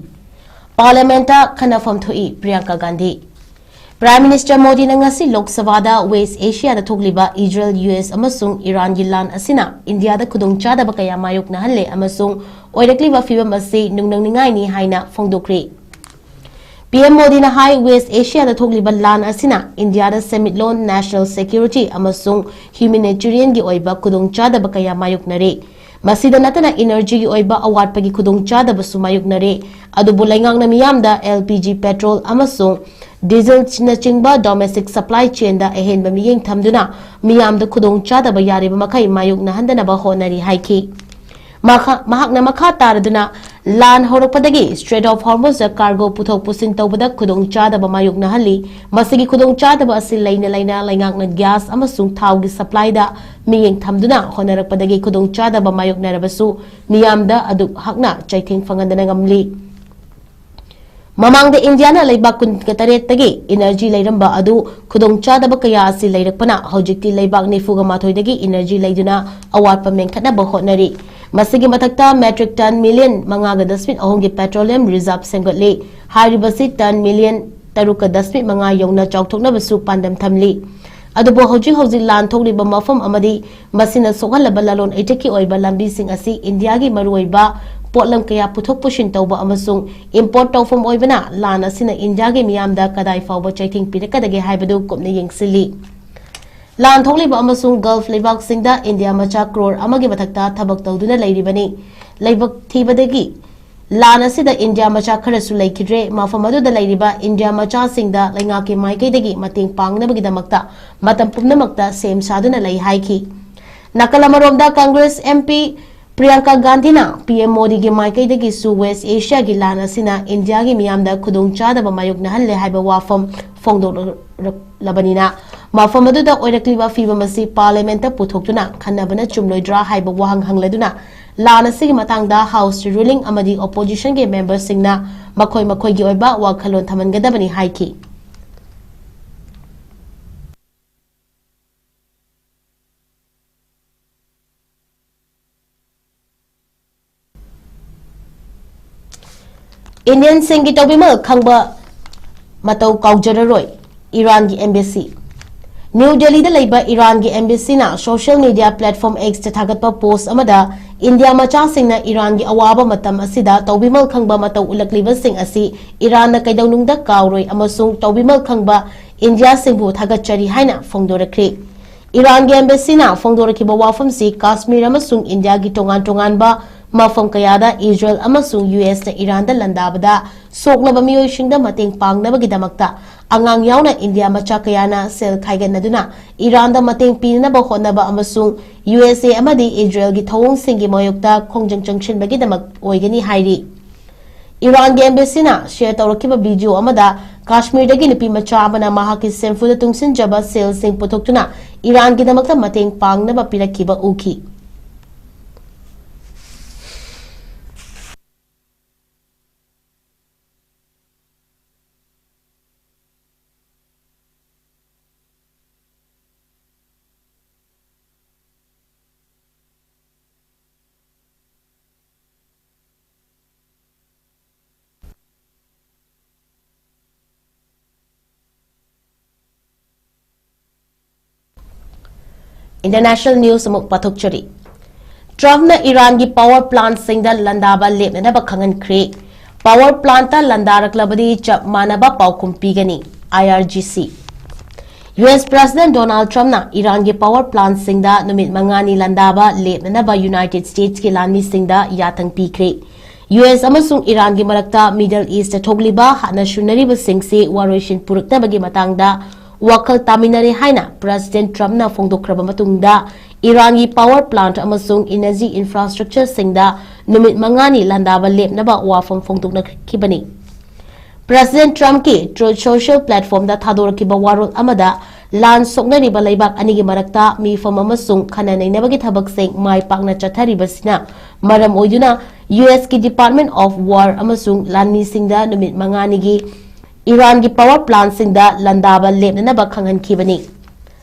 ꯄꯥꯔꯂꯤꯌꯥꯃꯦꯟꯠꯇ ꯈꯟꯅꯐꯝ ꯊꯣꯛꯏ ꯄ꯭ꯔꯤꯌꯥꯡꯀꯥ ꯒꯥꯟꯙꯤ꯫ ꯄ꯭ꯔꯥꯏꯝ ꯃꯤꯅꯤꯁꯇꯔ ꯃꯣꯗꯤꯅ ꯉꯁꯤ ꯂꯣꯛ ꯁꯚꯥꯗ ꯋꯦꯁ ꯑꯦꯁꯤꯌꯥꯗ ꯊꯣꯛꯂꯤꯕ ꯏꯖꯔꯦꯜ, ꯌꯨ ꯑꯦꯁ ꯑꯃꯁꯨꯡ ꯏꯔꯥꯟꯒꯤ ꯂꯥꯟ ꯑꯁꯤꯅ ꯏꯟꯗꯤꯌꯥꯗ ꯈꯨꯗꯣꯡꯆꯥꯗꯕ ꯀꯌꯥ ꯃꯥꯌꯣꯛꯅꯍꯜꯂꯦ ꯑꯃꯁꯨꯡ ꯑꯣꯏꯔꯛꯂꯤꯕ ꯐꯤꯚꯝ ꯑꯁꯤ ꯅꯨꯡꯅꯪꯅꯤꯡꯉꯥꯏꯅꯤ ꯍꯥꯏꯅ ꯐꯣꯡꯗꯣꯛꯈ꯭ꯔꯤ꯫ ꯄꯤ ꯑꯦꯝ ꯃꯣꯗꯤꯅ ꯍꯥꯏ, ꯋꯦꯁ ꯑꯦꯁꯤꯌꯥꯗ ꯊꯣꯛꯂꯤꯕ ꯂꯥꯟ ꯑꯁꯤꯅ ꯏꯟꯗꯤꯌꯥꯗ ꯁꯦꯟꯃꯤꯠꯂꯣꯟ, ꯅꯦꯁꯅꯦꯜ ꯁꯦꯀ꯭ꯌꯨꯔꯤꯇꯤ ꯑꯃꯁꯨꯡ ꯍ꯭ꯌꯨꯃꯦꯅꯤꯇꯦꯔꯤꯌꯟꯒꯤ ꯑꯣꯏꯕ ꯈꯨꯗꯣꯡꯆꯥꯗꯕ ꯀꯌꯥ ꯃꯥꯌꯣꯛꯅꯔꯦ꯫ ꯃꯁꯤꯗ ꯅꯠꯇꯅ ꯏꯅꯔꯖꯤꯒꯤ ꯑꯣꯏꯕ ꯑꯋꯥꯠꯄꯒꯤ ꯈꯨꯗꯣꯡꯆꯥꯗꯕꯁꯨ ꯃꯥꯌꯣꯛꯅꯔꯦ꯫ ꯑꯗꯨꯕꯨ ꯂꯩꯉꯥꯛꯅ ꯃꯤꯌꯥꯝꯗ ꯑꯦꯜ ꯄꯤ ꯖꯤ ꯄꯦꯇ꯭ꯔꯣꯜ ꯑꯃꯁꯨꯡ ꯗꯤꯖꯜꯅꯆꯤꯡꯕ ꯗꯣꯃꯦꯁꯇꯤꯛ ꯁꯄ꯭ꯂꯥꯏ ꯆꯦꯟꯗ ꯑꯍꯦꯟꯕ ꯃꯤꯠꯌꯦꯡ ꯊꯝꯗꯨꯅ ꯃꯤꯌꯥꯝꯗ ꯈꯨꯗꯣꯡꯆꯥꯗꯕ ꯌꯥꯔꯤꯕ ꯃꯈꯩ ꯃꯥꯌꯣꯛꯅꯍꯟꯗꯅꯕ ꯍꯣꯠꯅꯔꯤ ꯍꯥꯏꯈꯤ꯫ ꯃꯈꯥ-, ꯃꯍꯥꯛꯅ ꯃꯈꯥ ꯇꯥꯔꯗꯨꯅ, ꯂꯥꯟ ꯍꯧꯔꯛꯄꯗꯒꯤ ꯁ꯭ꯇ꯭ꯔꯦꯠ ꯑꯣꯐ ꯍꯣꯔꯃꯨꯖꯗ ꯀꯥꯔꯒꯣ ꯄꯨꯊꯣꯛ ꯄꯨꯁꯤꯟ ꯇꯧꯕꯗ ꯈꯨꯗꯣꯡꯆꯥꯗꯕ ꯃꯥꯌꯣꯛꯅꯍꯜꯂꯤ꯫ ꯃꯁꯤꯒꯤ ꯈꯨꯗꯣꯡꯆꯥꯗꯕ ꯑꯁꯤ ꯂꯩꯅ ꯂꯩꯅ ꯂꯩꯉꯥꯛꯅ ꯒ꯭ꯌꯥꯁ ꯑꯃꯁꯨꯡ ꯊꯥꯎꯒꯤ ꯁꯄ꯭ꯂꯥꯏꯗ ꯃꯤꯠꯌꯦꯡ ꯊꯝꯗꯨꯅ ꯍꯣꯠꯅꯔꯛꯄꯗꯒꯤ ꯈꯨꯗꯣꯡꯆꯥꯗꯕ ꯃꯥꯌꯣꯛꯅꯔꯕꯁꯨ ꯃꯤꯌꯥꯝꯗ ꯑꯗꯨ ꯍꯛꯅ ꯆꯩꯊꯦꯡ ꯐꯪꯍꯟꯗꯅ ꯉꯝꯂꯤ꯫ ꯃꯃꯥꯡꯗ ꯏꯟꯗꯤꯌꯥꯅ ꯂꯩꯕꯥꯛ ꯀꯨꯟꯒ ꯇꯔꯦꯠꯇꯒꯤ ꯏꯅꯔꯖꯤ ꯂꯩꯔꯝꯕ ꯑꯗꯨ ꯈꯨꯗꯣꯡꯆꯥꯗꯕ ꯀꯌꯥ ꯑꯁꯤ ꯂꯩꯔꯛꯄꯅ ꯍꯧꯖꯤꯛꯇꯤ ꯂꯩꯕꯥꯛ ꯅꯤꯐꯨꯒ ꯃꯥꯊꯣꯏꯗꯒꯤ ꯏꯅꯔꯖꯤ ꯂꯩꯗꯨꯅ ꯑꯋꯥꯠꯄ ꯃꯦꯟꯈꯠꯅꯕ ꯍꯣꯠꯅꯔꯤ꯫ ꯃꯁꯤꯒꯤ ꯃꯊꯛꯇ ꯃꯦꯇ꯭ꯔꯤꯛ ꯇꯟ ꯃꯤꯂꯤꯌꯟ ꯃꯉꯥꯒ ꯗꯁꯃꯤꯛ ꯑꯍꯨꯝꯒꯤ ꯄꯦꯇ꯭ꯔꯣꯂꯤꯌꯝ ꯔꯤꯖꯥꯔꯚ ꯁꯦꯝꯒꯠꯂꯤ꯫ ꯍꯥꯏꯔꯤꯕꯁꯤ ꯇꯟ ꯃꯤꯂꯤꯌꯟ ꯇꯔꯨꯛꯀ ꯗꯁꯃꯤꯛ ꯃꯉꯥ ꯌꯧꯅ ꯆꯥꯎꯊꯣꯛꯅꯕꯁꯨ ꯄꯥꯟꯗꯝ ꯊꯝꯂꯤ꯫ ꯑꯗꯨꯕꯨ ꯍꯧꯖꯤꯛ ꯍꯧꯖꯤꯛ ꯂꯥꯟ ꯊꯣꯛꯂꯤꯕ ꯃꯐꯝ ꯑꯃꯗꯤ ꯃꯁꯤꯅ ꯁꯣꯛꯍꯜꯂꯕ ꯂꯂꯣꯟ ꯏꯇꯤꯛꯀꯤ ꯑꯣꯏꯕ ꯂꯝꯕꯤꯁꯤꯡ ꯑꯁꯤ ꯏꯟꯗꯤꯌꯥꯒꯤ ꯃꯔꯨꯑꯣꯏꯕ ꯄꯣꯠꯂꯝ ꯀꯌꯥ ꯄꯨꯊꯣꯛ ꯄꯨꯁꯤꯟ ꯇꯧꯕ ꯑꯃꯁꯨꯡ ꯏꯝꯄꯣꯔꯠ ꯇꯧꯐꯝ ꯑꯣꯏꯕꯅ ꯂꯥꯟ ꯑꯁꯤꯅ ꯏꯟꯗꯤꯌꯥꯒꯤ ꯃꯤꯌꯥꯝꯗ ꯀꯗꯥꯏ ꯐꯥꯎꯕ ꯆꯩꯊꯦꯡ ꯄꯤꯔꯛꯀꯗꯒꯦ ꯍꯥꯏꯕꯗꯨ ꯀꯨꯞꯅ ꯌꯦꯡꯁꯤꯜꯂꯤ꯫ ꯂꯥꯟ ꯊꯣꯛꯂꯤꯕ ꯑꯃꯁꯨꯡ ꯒꯜꯐ ꯂꯩꯕꯥꯛꯁꯤꯡꯗ ꯏꯟꯗꯤꯌꯥ ꯃꯆꯥ ꯀ꯭ꯔꯣꯔ ꯑꯃꯒꯤ ꯃꯊꯛꯇ ꯊꯕꯛ ꯇꯧꯗꯨꯅ ꯂꯩꯔꯤꯕꯅꯤ꯫ ꯂꯥꯏꯕꯛ ꯊꯤꯕꯗꯒꯤ ꯂꯥꯟ ꯑꯁꯤꯗ ꯏꯟꯗꯤꯌꯥ ꯃꯆꯥ ꯈꯔꯁꯨ ꯂꯩꯈꯤꯗ꯭ꯔꯦ꯫ ꯃꯐꯝ ꯑꯗꯨꯗ ꯂꯩꯔꯤꯕ ꯏꯟꯗꯤꯌꯥ ꯃꯆꯥꯁꯤꯡꯗ ꯂꯩꯉꯥꯛꯀꯤ ꯃꯥꯏꯀꯩꯗꯒꯤ ꯃꯇꯦꯡ ꯄꯥꯡꯅꯕꯒꯤꯗꯃꯛꯇ ꯃꯇꯝ ꯄꯨꯝꯅꯃꯛꯇ ꯁꯦꯝ ꯁꯥꯗꯨꯅ ꯂꯩ ꯍꯥꯏꯈꯤ꯫ ꯅꯥꯀꯜ ꯑꯃꯔꯣꯝꯗ ꯀꯪꯒ꯭ꯔꯦꯁ ꯑꯦꯝ ꯄꯤ ꯄ꯭ꯔꯤꯌꯥꯡꯀꯥ ꯒꯥꯟꯙꯤꯅ ꯄꯤ ꯑꯦꯝ ꯃꯣꯗꯤꯒꯤ ꯃꯥꯏꯀꯩꯗꯒꯤꯁꯨ ꯋꯦꯁ ꯑꯦꯁꯤꯌꯥꯒꯤ ꯂꯥꯟ ꯑꯁꯤꯅ ꯏꯟꯗꯤꯌꯥꯒꯤ ꯃꯤꯌꯥꯝꯗ ꯈꯨꯗꯣꯡꯆꯥꯗꯕ ꯃꯥꯌꯣꯛꯅꯍꯜꯂꯦ ꯍꯥꯏꯕ ꯋꯥꯐꯝ ꯐꯣꯡꯗꯣꯛꯂꯕꯅꯤꯅ, ꯃꯐꯝ ꯑꯗꯨꯗ ꯑꯣꯏꯔꯛꯂꯤꯕ ꯐꯤꯚꯝ ꯑꯁꯤ ꯄꯥꯔꯂꯤꯌꯥꯃꯦꯟꯠꯇ ꯄꯨꯊꯣꯛꯇꯨꯅ ꯈꯟꯅꯕꯅ ꯆꯨꯝꯂꯣꯏꯗ꯭ꯔꯥ ꯍꯥꯏꯕ ꯋꯥꯍꯪ ꯍꯪꯂꯗꯨꯅ, ꯂꯥꯟ ꯑꯁꯤꯒꯤ ꯃꯇꯥꯡꯗ ꯍꯥꯎꯁ ꯔꯨꯂꯤꯡ ꯑꯃꯗꯤ ꯑꯣꯄꯣꯖꯤꯁꯟꯒꯤ ꯃꯦꯝꯕꯔꯁꯤꯡꯅ ꯃꯈꯣꯏ ꯃꯈꯣꯏꯒꯤ ꯑꯣꯏꯕ ꯋꯥꯈꯜꯂꯣꯟ ꯊꯝꯍꯟꯒꯗꯕꯅꯤ ꯍꯥꯏꯈꯤ꯫ ꯏꯟꯗꯤꯌꯟꯁꯤꯡꯒꯤ ꯇꯧꯕꯤꯃꯜ ꯈꯪꯕ ꯃꯇꯧ ꯀꯥꯎꯖꯔꯔꯣꯏ, ꯏꯔꯥꯟꯒꯤ embassy꯫ ꯅ꯭ꯌꯨ ꯗꯦꯜꯂꯤꯗ ꯂꯩꯕ ꯏꯔꯥꯟꯒꯤ embassyꯅ social media platform Xꯇ ꯊꯥꯒꯠꯄ post ꯑꯃꯗ, ꯏꯟꯗꯤꯌꯥ ꯃꯆꯥꯁꯤꯡꯅ ꯏꯔꯥꯟꯒꯤ ꯑꯋꯥꯕ ꯃꯇꯝ ꯑꯁꯤꯗ ꯇꯧꯕꯤꯃꯜ ꯈꯪꯕ ꯃꯇꯧ ꯎꯠꯂꯛꯂꯤꯕꯁꯤꯡ ꯑꯁꯤ ꯏꯔꯥꯟꯅ ꯀꯩꯗꯧꯅꯨꯡꯗ ꯀꯥꯎꯔꯣꯏ ꯑꯃꯁꯨꯡ ꯇꯧꯕꯤꯃꯜ ꯈꯪꯕ ꯏꯟꯗꯤꯌꯥꯁꯤꯡꯕꯨ ꯊꯥꯒꯠꯆꯔꯤ ꯍꯥꯏꯅ ꯐꯣꯡꯗꯣꯔꯛꯈ꯭ꯔꯤ꯫ ꯏꯔꯥꯟꯒꯤ embassy ꯅ ꯐꯣꯡꯗꯣꯔꯛꯈꯤꯕ ꯋꯥꯐꯝꯁꯤ ꯀꯥꯁꯃꯤꯔ ꯑꯃꯁꯨꯡ ꯏꯟꯗꯤꯌꯥꯒꯤ ꯇꯣꯉꯥꯟ ꯇꯣꯉꯥꯟꯕ ꯃꯐꯝ ꯀꯌꯥꯗ ꯏꯖꯔꯦꯜ ꯑꯃꯁꯨꯡ ꯌꯨ ꯑꯦꯁꯅ ꯏꯔꯥꯟꯗ ꯂꯥꯟꯗꯥꯕꯗ ꯁꯣꯛꯂꯕ ꯃꯤꯑꯣꯏꯁꯤꯡꯗ ꯃꯇꯦꯡ ꯄꯥꯡꯅꯕꯒꯤꯗꯃꯛꯇ ꯑꯉꯥꯡ ꯌꯥꯎꯅ ꯏꯟꯗꯤꯌꯥ ꯃꯆꯥ ꯀꯌꯥꯅ ꯁꯦꯜ ꯈꯥꯏꯒꯠꯅꯗꯨꯅ ꯏꯔꯥꯟꯗ ꯃꯇꯦꯡ ꯄꯤꯅꯅꯕ ꯍꯣꯠꯅꯕ ꯑꯃꯁꯨꯡ ꯌꯨ ꯑꯦꯁ ꯑꯦ ꯑꯃꯗꯤ ꯏꯖꯔꯦꯜꯒꯤ ꯊꯧꯑꯣꯡꯁꯤꯡꯒꯤ ꯃꯥꯌꯣꯛꯇ ꯈꯣꯡꯖꯪ ꯆꯪꯁꯤꯟꯕꯒꯤꯗꯃꯛ ꯑꯣꯏꯒꯅꯤ ꯍꯥꯏꯔꯤ꯫ ꯏꯔꯥꯟꯒꯤ embassy ꯅ share ꯇꯧꯔꯛꯈꯤꯕ video ꯑꯃꯗ ꯀꯥꯁꯃꯤꯔꯗꯒꯤ ꯅꯨꯄꯤ ꯃꯆꯥ ꯑꯃꯅ ꯃꯍꯥꯛꯀꯤ ꯁꯦꯝꯐꯨꯗ ꯇꯨꯡꯁꯤꯟꯖꯕ ꯁꯦꯜꯁꯤꯡ ꯄꯨꯊꯣꯛꯇꯨꯅ ꯏꯔꯥꯟꯒꯤꯗꯃꯛꯇ ꯃꯇꯦꯡ ꯄꯥꯡꯅꯕ ꯄꯤꯔꯛꯈꯤꯕ ꯎꯈꯤ꯫ International news ꯑꯃꯨꯛ ꯄꯥꯊꯣꯛꯆꯔꯤ꯫ ꯇ꯭ꯔꯝꯞꯅ ꯏꯔꯥꯟꯒꯤ power plantꯁꯤꯡꯗ ꯂꯥꯟꯗꯥꯕ ꯂꯦꯞꯅꯅꯕ ꯈꯪꯍꯟꯈ꯭ꯔꯦ꯫ Power plantꯇ ꯂꯥꯟꯗꯥꯔꯛꯂꯕꯗꯤ ꯆꯞ ꯃꯥꯟꯅꯕ ꯄꯥꯎꯈꯨꯝ ꯄꯤꯒꯅꯤ, I R G C꯫ U S President Donald Trumpꯅ ꯏꯔꯥꯟꯒꯤ power plantꯁꯤꯡꯗ ꯅꯨꯃꯤꯠ ꯃꯉꯥꯅꯤ ꯂꯥꯟꯗꯥꯕ ꯂꯦꯞꯅꯅꯕ United Statesꯀꯤ ꯂꯥꯟꯃꯤꯁꯤꯡꯗ ꯌꯥꯊꯪ ꯄꯤꯈ꯭ꯔꯦ꯫ ꯌꯨ ꯑꯦꯁ ꯑꯃꯁꯨꯡ ꯏꯔꯥꯟꯒꯤ ꯃꯔꯛꯇ Middle Easttꯇ ꯊꯣꯛꯂꯤꯕ ꯍꯥꯠꯅ ꯁꯨꯅꯔꯤꯕꯁꯤꯡꯁꯤ ꯋꯥꯔꯣꯏꯁꯤꯟ ꯄꯨꯔꯛꯅꯕꯒꯤ ꯃꯇꯥꯡꯗ ꯋꯥꯈꯜ ꯇꯥꯃꯤꯟꯅꯔꯦ ꯍꯥꯏꯅ President Trumpꯅ ꯐꯣꯡꯗꯣꯛꯈ꯭ꯔꯕ ꯃꯇꯨꯡꯗ, ꯏꯔꯥꯟꯒꯤ power plant ꯑꯃꯁꯨꯡ energy infrastructureꯁꯤꯡꯗ ꯅꯨꯃꯤꯠ ꯃꯉꯥꯅꯤ ꯂꯥꯟꯗꯥꯕ ꯂꯦꯞꯅꯕ ꯋꯥꯐꯝ ꯐꯣꯡꯗꯣꯛꯅꯈꯤꯕꯅꯤ꯫ President Trumpꯀꯤ Truth Social platformꯗ ꯊꯥꯗꯣꯔꯛꯈꯤꯕ ꯋꯥꯔꯣꯜ ꯑꯃꯗ, ꯂꯥꯟ ꯁꯣꯛꯅꯔꯤꯕ ꯂꯩꯕꯥꯛ ꯑꯅꯤꯒꯤ ꯃꯔꯛꯇ ꯃꯤꯐꯝ ꯑꯃꯁꯨꯡ ꯈꯟꯅ ꯅꯩꯅꯕꯒꯤ ꯊꯕꯛꯁꯤꯡ ꯃꯥꯏ ꯄꯥꯛꯅ ꯆꯠꯊꯔꯤꯕꯁꯤꯅ ꯃꯔꯝ ꯑꯣꯏꯗꯨꯅ, ꯌꯨ ꯑꯦꯁꯀꯤ Department of War ꯑꯃꯁꯨꯡ ꯂꯥꯟꯃꯤꯁꯤꯡꯗ ꯅꯨꯃꯤꯠ ꯃꯉꯥꯅꯤꯒꯤ ꯏꯔꯥꯟꯒꯤ power plantꯁꯤꯡꯗ ꯂꯥꯟꯗꯥꯕ ꯂꯦꯞꯅꯅꯕ ꯈꯪꯍꯟꯈꯤꯕꯅꯤ꯫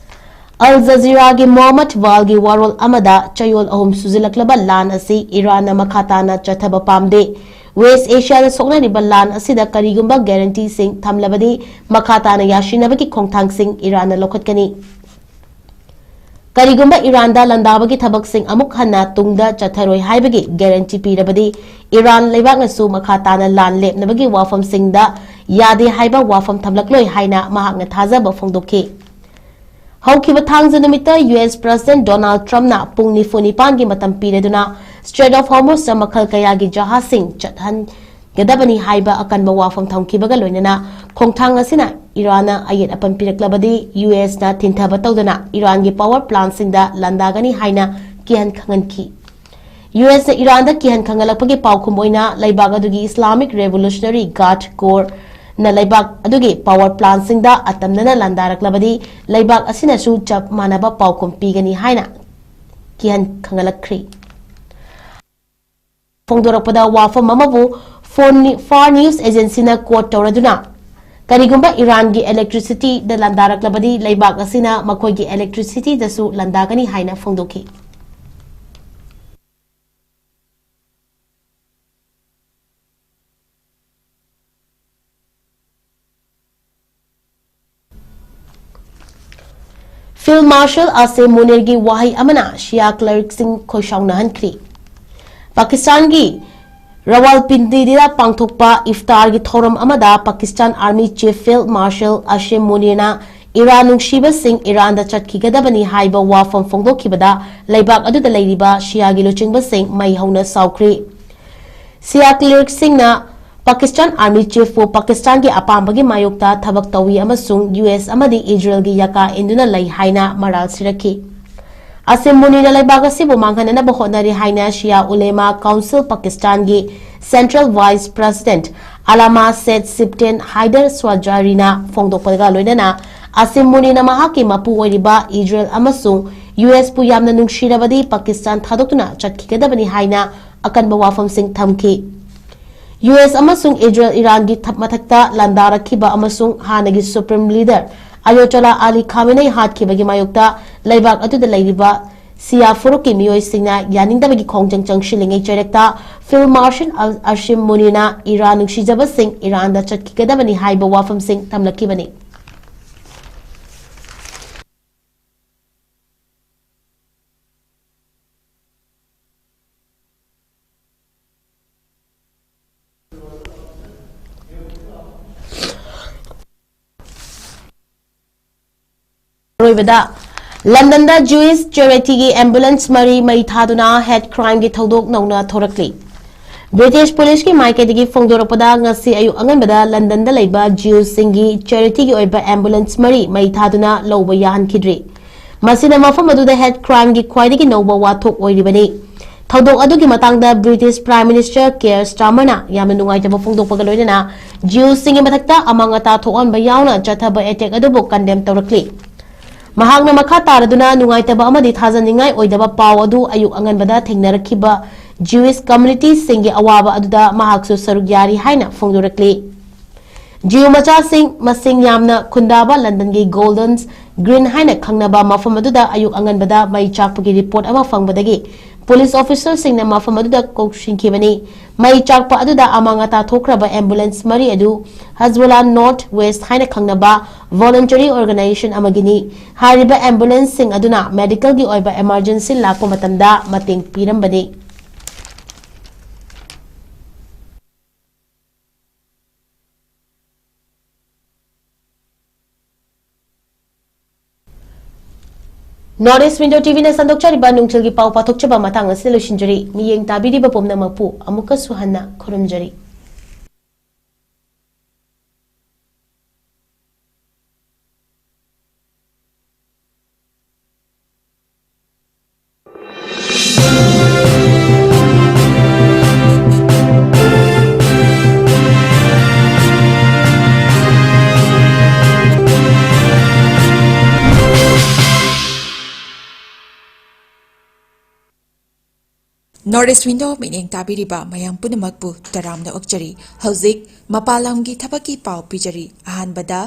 ꯑꯜ ꯖꯖꯤꯔꯥꯒꯤ ꯃꯣꯍꯝꯃꯗ ꯋꯥꯜꯒꯤ ꯋꯥꯔꯣꯜ ꯑꯃꯗ ꯆꯌꯣꯜ ꯑꯍꯨꯝ ꯁꯨꯖꯤꯜꯂꯛꯂꯕ ꯂꯥꯟ ꯑꯁꯤ ꯏꯔꯥꯟꯅ ꯃꯈꯥ ꯇꯥꯅ ꯆꯠꯊꯕ ꯄꯥꯝꯗꯦ꯫ ꯋꯦꯁ ꯑꯦꯁꯤꯌꯥꯗ ꯁꯣꯛꯅꯔꯤꯕ ꯂꯥꯟ ꯑꯁꯤꯗ ꯀꯔꯤꯒꯨꯝꯕ ꯒꯦꯔꯦꯟꯇꯤꯁꯤꯡ ꯊꯝꯂꯕꯗꯤ ꯃꯈꯥ ꯇꯥꯅ ꯌꯥꯁꯤꯟꯅꯕꯒꯤ ꯈꯣꯡꯊꯥꯡꯁꯤꯡ ꯏꯔꯥꯟꯅ ꯂꯧꯈꯠꯀꯅꯤ꯫ ꯀꯔꯤꯒꯨꯝꯕ ꯏꯔꯥꯟꯗ ꯂꯥꯟꯗꯥꯕꯒꯤ ꯊꯕꯛꯁꯤꯡ ꯑꯃꯨꯛ ꯍꯟꯅ ꯇꯨꯡꯗ ꯆꯠꯊꯔꯣꯏ ꯍꯥꯏꯕꯒꯤ ꯒꯦꯔꯦꯟꯇꯤ ꯄꯤꯔꯕꯗꯤ ꯏꯔꯥꯟ ꯂꯩꯕꯥꯛꯅꯁꯨ ꯃꯈꯥ ꯇꯥꯅ ꯂꯥꯟ ꯂꯦꯞꯅꯕꯒꯤ ꯋꯥꯐꯝꯁꯤꯡꯗ ꯌꯥꯗꯦ ꯍꯥꯏꯕ ꯋꯥꯐꯝ ꯊꯝꯂꯛꯂꯣꯏ ꯍꯥꯏꯅ ꯃꯍꯥꯛꯅ ꯊꯥꯖꯕ ꯐꯣꯡꯗꯣꯛꯈꯤ꯫ ꯍꯧꯈꯤꯕ ꯊꯥꯡꯖ ꯅꯨꯃꯤꯠꯇ ꯌꯨ ꯑꯦꯁ ꯄ꯭ꯔꯁꯤꯗꯦꯟꯠ ꯗꯣꯅꯥꯜꯗ ꯇ꯭ꯔꯝꯞꯅ ꯄꯨꯡ ꯅꯤꯐꯨ ꯅꯤꯄꯥꯟꯒꯤ ꯃꯇꯝ ꯄꯤꯔꯗꯨꯅ ꯁ꯭ꯇ꯭ꯔꯦꯠ ꯑꯣꯐ ꯍꯣꯔꯃꯨꯖꯇ ꯃꯈꯜ ꯀꯌꯥꯒꯤ ꯖꯍꯥꯖꯁꯤꯡ ꯆꯠꯍꯟꯒꯗꯕꯅꯤ ꯍꯥꯏꯕ ꯑꯀꯟꯕ ꯋꯥꯐꯝ ꯊꯝꯈꯤꯕꯒ ꯂꯣꯏꯅꯅ ꯈꯣꯡꯊꯥꯡ ꯑꯁꯤꯅ ꯏꯔꯥꯟꯅ ꯑꯌꯦꯠ ꯑꯄꯟ ꯄꯤꯔꯛꯂꯕꯗꯤ ꯌꯨ ꯑꯦꯁꯅ ꯊꯤꯟꯊꯕ ꯇꯧꯗꯅ ꯏꯔꯥꯟꯒꯤ ꯄꯥꯋꯔ ꯄ꯭ꯂꯥꯟꯠꯁꯤꯡꯗ ꯂꯥꯟꯗꯥꯒꯅꯤ ꯍꯥꯏꯅ ꯀꯤꯍꯟ ꯈꯪꯍꯟꯈꯤ꯫ ꯌꯨ ꯑꯦꯁꯅ ꯏꯔꯥꯟꯗ ꯀꯤꯍꯟ ꯈꯪꯍꯜꯂꯛꯄꯒꯤ ꯄꯥꯎꯈꯨꯝ ꯑꯣꯏꯅ ꯂꯩꯕꯥꯛ ꯑꯗꯨꯒꯤ ꯏꯁꯂꯥꯃꯤꯛ ꯔꯦꯚꯣꯂꯨꯁꯅꯔꯤ ꯒꯥꯔꯗ ꯀꯣꯔꯅ ꯂꯩꯕꯥꯛ ꯑꯗꯨꯒꯤ ꯄꯥꯋꯔ ꯄ꯭ꯂꯥꯟꯠꯁꯤꯡꯗ ꯑꯇꯝꯅꯅ ꯂꯥꯟꯗꯥꯔꯛꯂꯕꯗꯤ ꯂꯩꯕꯥꯛ ꯑꯁꯤꯅꯁꯨ ꯆꯞ ꯃꯥꯟꯅꯕ ꯄꯥꯎꯈꯨꯝ ꯄꯤꯒꯅꯤ ꯍꯥꯏꯅ ꯀꯤꯍꯟ ꯈꯪꯍꯜꯂꯛꯈ꯭ꯔꯤ꯫ ꯐꯣꯡꯗꯣꯔꯛꯄꯗ ꯋꯥꯐꯝ ꯑꯃꯕꯨ ꯐꯣꯟ ꯅꯤ-, ꯐꯥꯔ ꯅ꯭ꯌꯨꯁ ꯑꯦꯖꯦꯟꯁꯤꯅ ꯀꯣꯠ ꯇꯧꯔꯗꯨꯅ, ꯀꯔꯤꯒꯨꯝꯕ ꯏꯔꯥꯟꯒꯤ ꯏꯂꯦꯛꯇ꯭ꯔꯤꯁꯤꯇꯤꯗ ꯂꯥꯟꯗꯥꯔꯛꯂꯕꯗꯤ ꯂꯩꯕꯥꯛ ꯑꯁꯤꯅ ꯃꯈꯣꯏꯒꯤ ꯏꯂꯦꯛꯇ꯭ꯔꯤꯁꯤꯇꯤꯗꯁꯨ ꯂꯥꯟꯗꯥꯒꯅꯤ ꯍꯥꯏꯅ ꯐꯣꯡꯗꯣꯛꯈꯤ꯫ Field Marshal Asim Munirꯒꯤ ꯋꯥꯍꯩ ꯑꯃꯅ ꯁꯤꯌꯥ clericꯁꯤꯡ ꯈꯣꯏꯁꯥꯎꯅꯍꯟꯈ꯭ꯔꯤ꯫ ꯄꯥꯀꯤꯁꯇꯥꯟꯒꯤ ꯔꯋꯥꯜꯄꯤꯟꯗꯤꯗ ꯄꯥꯡꯊꯣꯛꯄ ꯏꯐꯇꯥꯔꯒꯤ ꯊꯧꯔꯝ ꯑꯃꯗ Pakistan Army Chief Field Marshal Asim Munirꯅ ꯏꯔꯥꯟ ꯅꯨꯡꯁꯤꯕꯁꯤꯡ ꯏꯔꯥꯟꯗ ꯆꯠꯈꯤꯒꯗꯕꯅꯤ ꯍꯥꯏꯕ ꯋꯥꯐꯝ ꯐꯣꯡꯗꯣꯛꯈꯤꯕꯗ ꯂꯩꯕꯥꯛ ꯑꯗꯨꯗ ꯂꯩꯔꯤꯕ ꯁꯤꯌꯥꯒꯤ ꯂꯨꯆꯤꯡꯕꯁꯤꯡ ꯃꯩ ꯍꯧꯅ ꯁꯥꯎꯈ꯭ꯔꯤ꯫ ꯁꯤꯌꯥ clericꯁꯤꯡꯅ ꯄꯥꯀꯤꯁꯇꯥꯟ Army Chiefꯄꯨ ꯄꯥꯀꯤꯁꯇꯥꯟꯒꯤ ꯑꯄꯥꯝꯕꯒꯤ ꯃꯥꯌꯣꯛꯇ ꯊꯕꯛ ꯇꯧꯏ ꯑꯃꯁꯨꯡ ꯌꯨ ꯑꯦꯁ ꯑꯃꯗꯤ ꯏꯖꯔꯦꯜꯒꯤ ꯌꯥꯀꯥ ꯏꯟꯗꯨꯅ ꯂꯩ ꯍꯥꯏꯅ ꯃꯔꯥꯜ ꯁꯤꯔꯛꯈꯤ꯫ ꯑꯁꯤꯝ ꯃꯨꯅꯤꯅ ꯂꯩꯕꯥꯛ ꯑꯁꯤꯕꯨ ꯃꯥꯡꯍꯟꯅꯅꯕ ꯍꯣꯠꯅꯔꯤ ꯍꯥꯏꯅ ꯁꯤꯌꯥ ꯎꯂꯦꯃꯥ ꯀꯥꯎꯟꯁꯤꯜ ꯄꯥꯀꯤꯁꯇꯥꯟꯒꯤ Central Vice President Allama Syed Sibtain Haider ꯁ꯭ꯋꯥꯖꯥꯔꯤꯅ ꯐꯣꯡꯗꯣꯛꯄꯒ ꯂꯣꯏꯅꯅ ꯑꯁꯤꯝ ꯃꯨꯅꯤꯅ ꯃꯍꯥꯛꯀꯤ ꯃꯄꯨ ꯑꯣꯏꯔꯤꯕ ꯏꯖꯔꯦꯜ ꯑꯃꯁꯨꯡ ꯌꯨ ꯑꯦꯁꯄꯨ ꯌꯥꯝꯅ ꯅꯨꯡꯁꯤꯔꯕꯗꯤ ꯄꯥꯀꯤꯁꯇꯥꯟ ꯊꯥꯗꯣꯛꯇꯨꯅ ꯆꯠꯈꯤꯒꯗꯕꯅꯤ ꯍꯥꯏꯅ ꯑꯀꯟꯕ ꯋꯥꯐꯝꯁꯤꯡ ꯊꯝꯈꯤ꯫ ꯌꯨ ꯑꯦꯁ ꯑꯃꯁꯨꯡ ꯏꯖꯔꯦꯜ ꯏꯔꯥꯟꯒꯤ ꯊ-, ꯃꯊꯛꯇ ꯂꯥꯟꯗꯥꯔꯛꯈꯤꯕ ꯑꯃꯁꯨꯡ ꯍꯥꯟꯅꯒꯤ Supreme Leader ꯑꯌꯣꯇꯣꯂꯥ ꯑꯂꯤ ꯈꯥꯃꯦꯅꯩ ꯍꯥꯠꯈꯤꯕꯒꯤ ꯃꯥꯌꯣꯛꯇ ꯂꯩꯕꯥꯛ ꯑꯗꯨꯗ ꯂꯩꯔꯤꯕ ꯁꯤꯌꯥ ꯐꯨꯔꯨꯞꯀꯤ ꯃꯤꯑꯣꯏꯁꯤꯡꯅ ꯌꯥꯅꯤꯡꯗꯕꯒꯤ ꯈꯣꯡꯖꯪ ꯆꯪꯁꯤꯜꯂꯤꯉꯩ ꯆꯩꯔꯛꯇ Field Marshal ꯑꯁꯤꯝ ꯃꯨꯅꯤꯅ ꯏꯔꯥꯟ ꯅꯨꯡꯁꯤꯖꯕꯁꯤꯡ ꯏꯔꯥꯟꯗ ꯆꯠꯈꯤꯒꯗꯕꯅꯤ ꯍꯥꯏꯕ ꯋꯥꯐꯝꯁꯤꯡ ꯊꯝꯂꯛꯈꯤꯕꯅꯤ꯫ ꯑꯔꯣꯏꯕꯗ, ꯂꯟꯗꯟꯗ Jewish charityꯒꯤ ambulance ꯃꯔꯤ ꯃꯩ ꯊꯥꯗꯨꯅ hate crimeꯒꯤ ꯊꯧꯗꯣꯛ ꯅꯧꯅ ꯊꯣꯔꯛꯂꯤ꯫ British policeꯀꯤ ꯃꯥꯏꯀꯩꯗꯒꯤ ꯐꯣꯡꯗꯣꯔꯛꯄꯗ, ꯉꯁꯤ ꯑꯌꯨꯛ ꯑꯉꯟꯕꯗ ꯂꯟꯗꯟꯗ ꯂꯩꯕ Jewꯁꯤꯡꯒꯤ charityꯒꯤ ꯑꯣꯏꯕ ambulance ꯃꯔꯤ ꯃꯩ ꯊꯥꯗꯨꯅ ꯂꯧꯕ ꯌꯥꯍꯟꯈꯤꯗ꯭ꯔꯤ꯫ ꯃꯁꯤꯅ ꯃꯐꯝ ꯑꯗꯨꯗ hate crimeꯒꯤ ꯈ꯭ꯋꯥꯏꯗꯒꯤ ꯅꯧꯕ ꯋꯥꯊꯣꯛ ꯑꯣꯏꯔꯤꯕꯅꯤ꯫ ꯊꯧꯗꯣꯛ ꯑꯗꯨꯒꯤ ꯃꯇꯥꯡꯗ British Prime Minister Keir Starmerꯅ ꯌꯥꯝꯅ ꯅꯨꯡꯉꯥꯏꯇꯕ ꯐꯣꯡꯗꯣꯛꯄꯒ ꯂꯣꯏꯅꯅ Jewꯁꯤꯡꯒꯤ ꯃꯊꯛꯇ ꯑꯃꯥꯡ ꯑꯇꯥ ꯊꯣꯛꯍꯟꯕ ꯌꯥꯎꯅ ꯆꯠꯊꯕ attack ꯑꯗꯨꯕꯨ condemn ꯇꯧꯔꯛꯂꯤ꯫ ꯃꯍꯥꯛꯅ ꯃꯈꯥ ꯇꯥꯔꯗꯨꯅ ꯅꯨꯡꯉꯥꯏꯇꯕ ꯑꯃꯗꯤ ꯊꯥꯖꯅꯤꯡꯉꯥꯏ ꯑꯣꯏꯗꯕ ꯄꯥꯎ ꯑꯗꯨ ꯑꯌꯨꯛ ꯑꯉꯟꯕꯗ ꯊꯦꯡꯅꯔꯛꯈꯤꯕ Jewish communityꯁꯤꯡꯒꯤ ꯑꯋꯥꯕ ꯑꯗꯨꯗ ꯃꯍꯥꯛꯁꯨ ꯁꯔꯨꯛ ꯌꯥꯔꯤ ꯍꯥꯏꯅ ꯐꯣꯡꯗꯣꯔꯛꯂꯤ꯫ Jew ꯃꯆꯥꯁꯤꯡ ꯃꯁꯤꯡ ꯌꯥꯝꯅ ꯈꯨꯟꯗꯥꯕ ꯂꯟꯗꯟꯒꯤ Golders Green ꯍꯥꯏꯅ ꯈꯪꯅꯕ ꯃꯐꯝ ꯑꯗꯨꯗ ꯑꯌꯨꯛ ꯑꯉꯟꯕꯗ ꯃꯩ ꯆꯥꯛꯄꯒꯤ report ꯑꯃ ꯐꯪꯕꯗꯒꯤ police officerꯁꯤꯡꯅ ꯃꯐꯝ ꯑꯗꯨꯗ ꯀꯧꯁꯤꯟꯈꯤꯕꯅꯤ꯫ ꯃꯩ ꯆꯥꯛꯄ ꯑꯗꯨꯗ ꯑꯃꯥꯡ ꯑꯇꯥ ꯊꯣꯛꯈ꯭ꯔꯕ ambulance ꯃꯔꯤ ꯑꯗꯨ Hezbollah North West ꯍꯥꯏꯅ ꯈꯪꯅꯕ voluntary organization ꯑꯃꯒꯤꯅꯤ꯫ ꯍꯥꯏꯔꯤꯕ ambulanceꯁꯤꯡ ꯑꯗꯨꯅ medicalꯒꯤ ꯑꯣꯏꯕ emergency ꯂꯥꯛꯄ ꯃꯇꯝꯗ ꯃꯇꯦꯡ ꯄꯤꯔꯝꯕꯅꯤ꯫ North East Window TVꯅ ꯁꯟꯗꯣꯛꯆꯔꯤꯕ ꯅꯨꯡꯊꯤꯜꯒꯤ ꯄꯥꯎ ꯄꯥꯊꯣꯛꯆꯕ ꯃꯇꯥꯡ ꯑꯁꯤꯗ ꯂꯣꯏꯁꯤꯟꯖꯔꯤ꯫ ꯃꯤꯠꯌꯦꯡ ꯇꯥꯕꯤꯔꯤꯕ ꯄꯨꯝꯅꯃꯛꯄꯨ ꯑꯃꯨꯛꯀꯁꯨ ꯍꯟꯅ ꯈꯨꯔꯨꯝꯖꯔꯤ꯫ North East Window ꯃꯤꯠꯌꯦꯡ ꯇꯥꯕꯤꯔꯤꯕ ꯃꯌꯥꯝ ꯄꯨꯝꯅꯃꯛꯄꯨ ꯇꯔꯥꯝꯅ ꯑꯣꯛꯆꯔꯤ꯫ ꯍꯧꯖꯤꯛ ꯃꯄꯥꯟ ꯂꯝꯒꯤ ꯊꯕꯛꯀꯤ ꯄꯥꯎ ꯄꯤꯖꯔꯤ꯫ ꯑꯍꯥꯟꯕꯗ,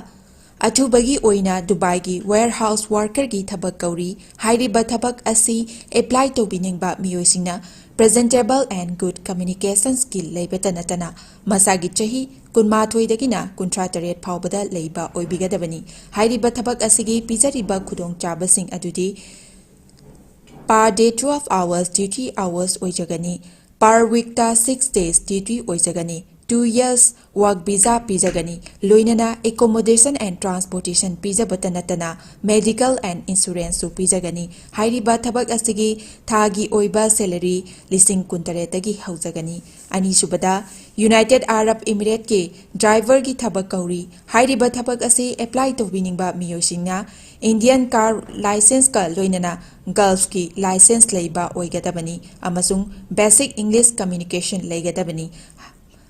ꯑꯊꯨꯕꯒꯤ ꯑꯣꯏꯅ ꯗꯨꯕꯥꯏꯒꯤ warehouse workerꯒꯤ ꯊꯕꯛ ꯀꯧꯔꯤ꯫ ꯍꯥꯏꯔꯤꯕ ꯊꯕꯛ ꯑꯁꯤ apply ꯇꯧꯕꯤꯅꯤꯡꯕ ꯃꯤꯑꯣꯏꯁꯤꯡꯅ presentable and good communication skill ꯂꯩꯕꯇ ꯅꯠꯇꯅ ꯃꯁꯥꯒꯤ ꯆꯍꯤ ꯀꯨꯟꯃꯥꯊꯣꯏꯗꯒꯤꯅ ꯀꯨꯟꯊ꯭ꯔꯥ ꯇꯔꯦꯠ ꯐꯥꯎꯕꯗ ꯂꯩꯕ ꯑꯣꯏꯕꯤꯒꯗꯕꯅꯤ꯫ ꯍꯥꯏꯔꯤꯕ ꯊꯕꯛ ꯑꯁꯤꯒꯤ ꯄꯤꯖꯔꯤꯕ ꯈꯨꯗꯣꯡꯆꯥꯕꯁꯤꯡ ꯑꯗꯨꯗꯤ per day twelve hours duty hours ꯑꯣꯏꯖꯒꯅꯤ꯫ Per weekꯇ six days duty ꯑꯣꯏꯖꯒꯅꯤ꯫ Two years work visa ꯄꯤꯖꯒꯅꯤ꯫ ꯂꯣꯏꯅꯅ accommodation and transportation ꯄꯤꯖꯕꯇ ꯅꯠꯇꯅ medical and insuranceꯁꯨ ꯄꯤꯖꯒꯅꯤ꯫ ꯍꯥꯏꯔꯤꯕ ꯊꯕꯛ ꯑꯁꯤꯒꯤ ꯊꯥꯒꯤ ꯑꯣꯏꯕ salary ꯂꯤꯁꯤꯡ ꯀꯨꯟꯇꯔꯦꯠꯇꯒꯤ ꯍꯧꯖꯒꯅꯤ꯫ ꯑꯅꯤꯁꯨꯕꯗ, United Arab Emirateꯀꯤ driverꯒꯤ ꯊꯕꯛ ꯀꯧꯔꯤ꯫ ꯍꯥꯏꯔꯤꯕ ꯊꯕꯛ ꯑꯁꯤ apply ꯇꯧꯕꯤꯅꯤꯡꯕ ꯃꯤꯑꯣꯏꯁꯤꯡꯅ Indian car licenceꯀ ꯂꯣꯏꯅꯅ Gulfꯀꯤ license ꯂꯩꯕ ꯑꯣꯏꯒꯗꯕꯅꯤ ꯑꯃꯁꯨꯡ basic English communication ꯂꯩꯒꯗꯕꯅꯤ꯫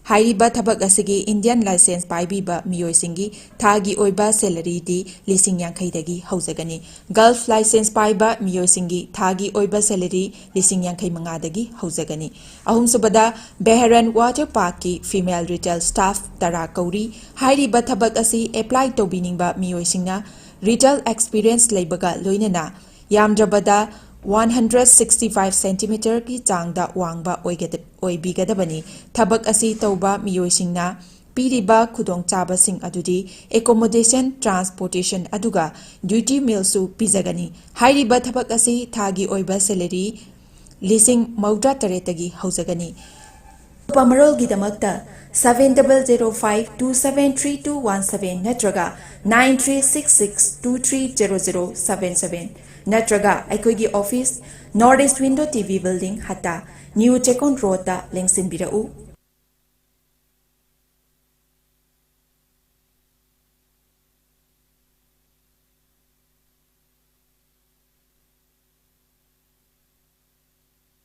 ꯍꯥꯏꯔꯤꯕ ꯊꯕꯛ ꯑꯁꯤꯒꯤ Indian license ꯄꯥꯏꯕꯤꯕ ꯃꯤꯑꯣꯏꯁꯤꯡꯒꯤ ꯊꯥꯒꯤ ꯑꯣꯏꯕ salaryꯗꯤ ꯂꯤꯁꯤꯡ ꯌꯥꯡꯈꯩꯗꯒꯤ ꯍꯧꯖꯒꯅꯤ꯫ Gulf license ꯄꯥꯏꯕ ꯃꯤꯑꯣꯏꯁꯤꯡꯒꯤ ꯊꯥꯒꯤ ꯑꯣꯏꯕ salary ꯂꯤꯁꯤꯡ ꯌꯥꯡꯈꯩ ꯃꯉꯥꯗꯒꯤ ꯍꯧꯖꯒꯅꯤ꯫ ꯑꯍꯨꯝꯁꯨꯕꯗ, Bahrain Water Parkꯀꯤ female retail staff ꯇꯔꯥ ꯀꯧꯔꯤ꯫ ꯍꯥꯏꯔꯤꯕ ꯊꯕꯛ ꯑꯁꯤ apply ꯇꯧꯕꯤꯅꯤꯡꯕ ꯃꯤꯑꯣꯏꯁꯤꯡꯅ retail experience ꯂꯩꯕꯒ ꯂꯣꯏꯅꯅ ꯌꯥꯝꯗ꯭ꯔꯕꯗ one hundred sixty five centimetreꯒꯤ ꯆꯥꯡꯗ ꯋꯥꯡꯕ ꯑꯣꯏꯒꯗ-, ꯑꯣꯏꯕꯤꯒꯗꯕꯅꯤ꯫ ꯊꯕꯛ ꯑꯁꯤ ꯇꯧꯕ ꯃꯤꯑꯣꯏꯁꯤꯡꯅ ꯄꯤꯔꯤꯕ ꯈꯨꯗꯣꯡꯆꯥꯕꯁꯤꯡ ꯑꯗꯨꯗꯤ accommodation, transportation ꯑꯗꯨꯒ duty mealꯁꯨ ꯄꯤꯖꯒꯅꯤ꯫ ꯍꯥꯏꯔꯤꯕ ꯊꯕꯛ ꯑꯁꯤ ꯊꯥꯒꯤ ꯑꯣꯏꯕ salary ꯂꯤꯁꯤꯡ ꯃꯧꯗ꯭ꯔꯥ ꯇꯔꯦꯠꯇꯒꯤ ꯍꯧꯖꯒꯅꯤ꯫ ꯑꯀꯨꯞꯄ ꯃꯔꯣꯜꯒꯤꯗꯃꯛꯇ seven double zero five two seven three two one seven ꯅꯠꯇ꯭ꯔꯒ nine three six six two three zero zero seven seven ꯅꯠꯇ꯭ꯔꯒ ꯑꯩꯈꯣꯏꯒꯤ office North East Window T V Building, ꯍꯠꯇꯥ, New Chekon Roadꯇ ꯂꯦꯡꯁꯤꯟꯕꯤꯔꯛꯎ꯫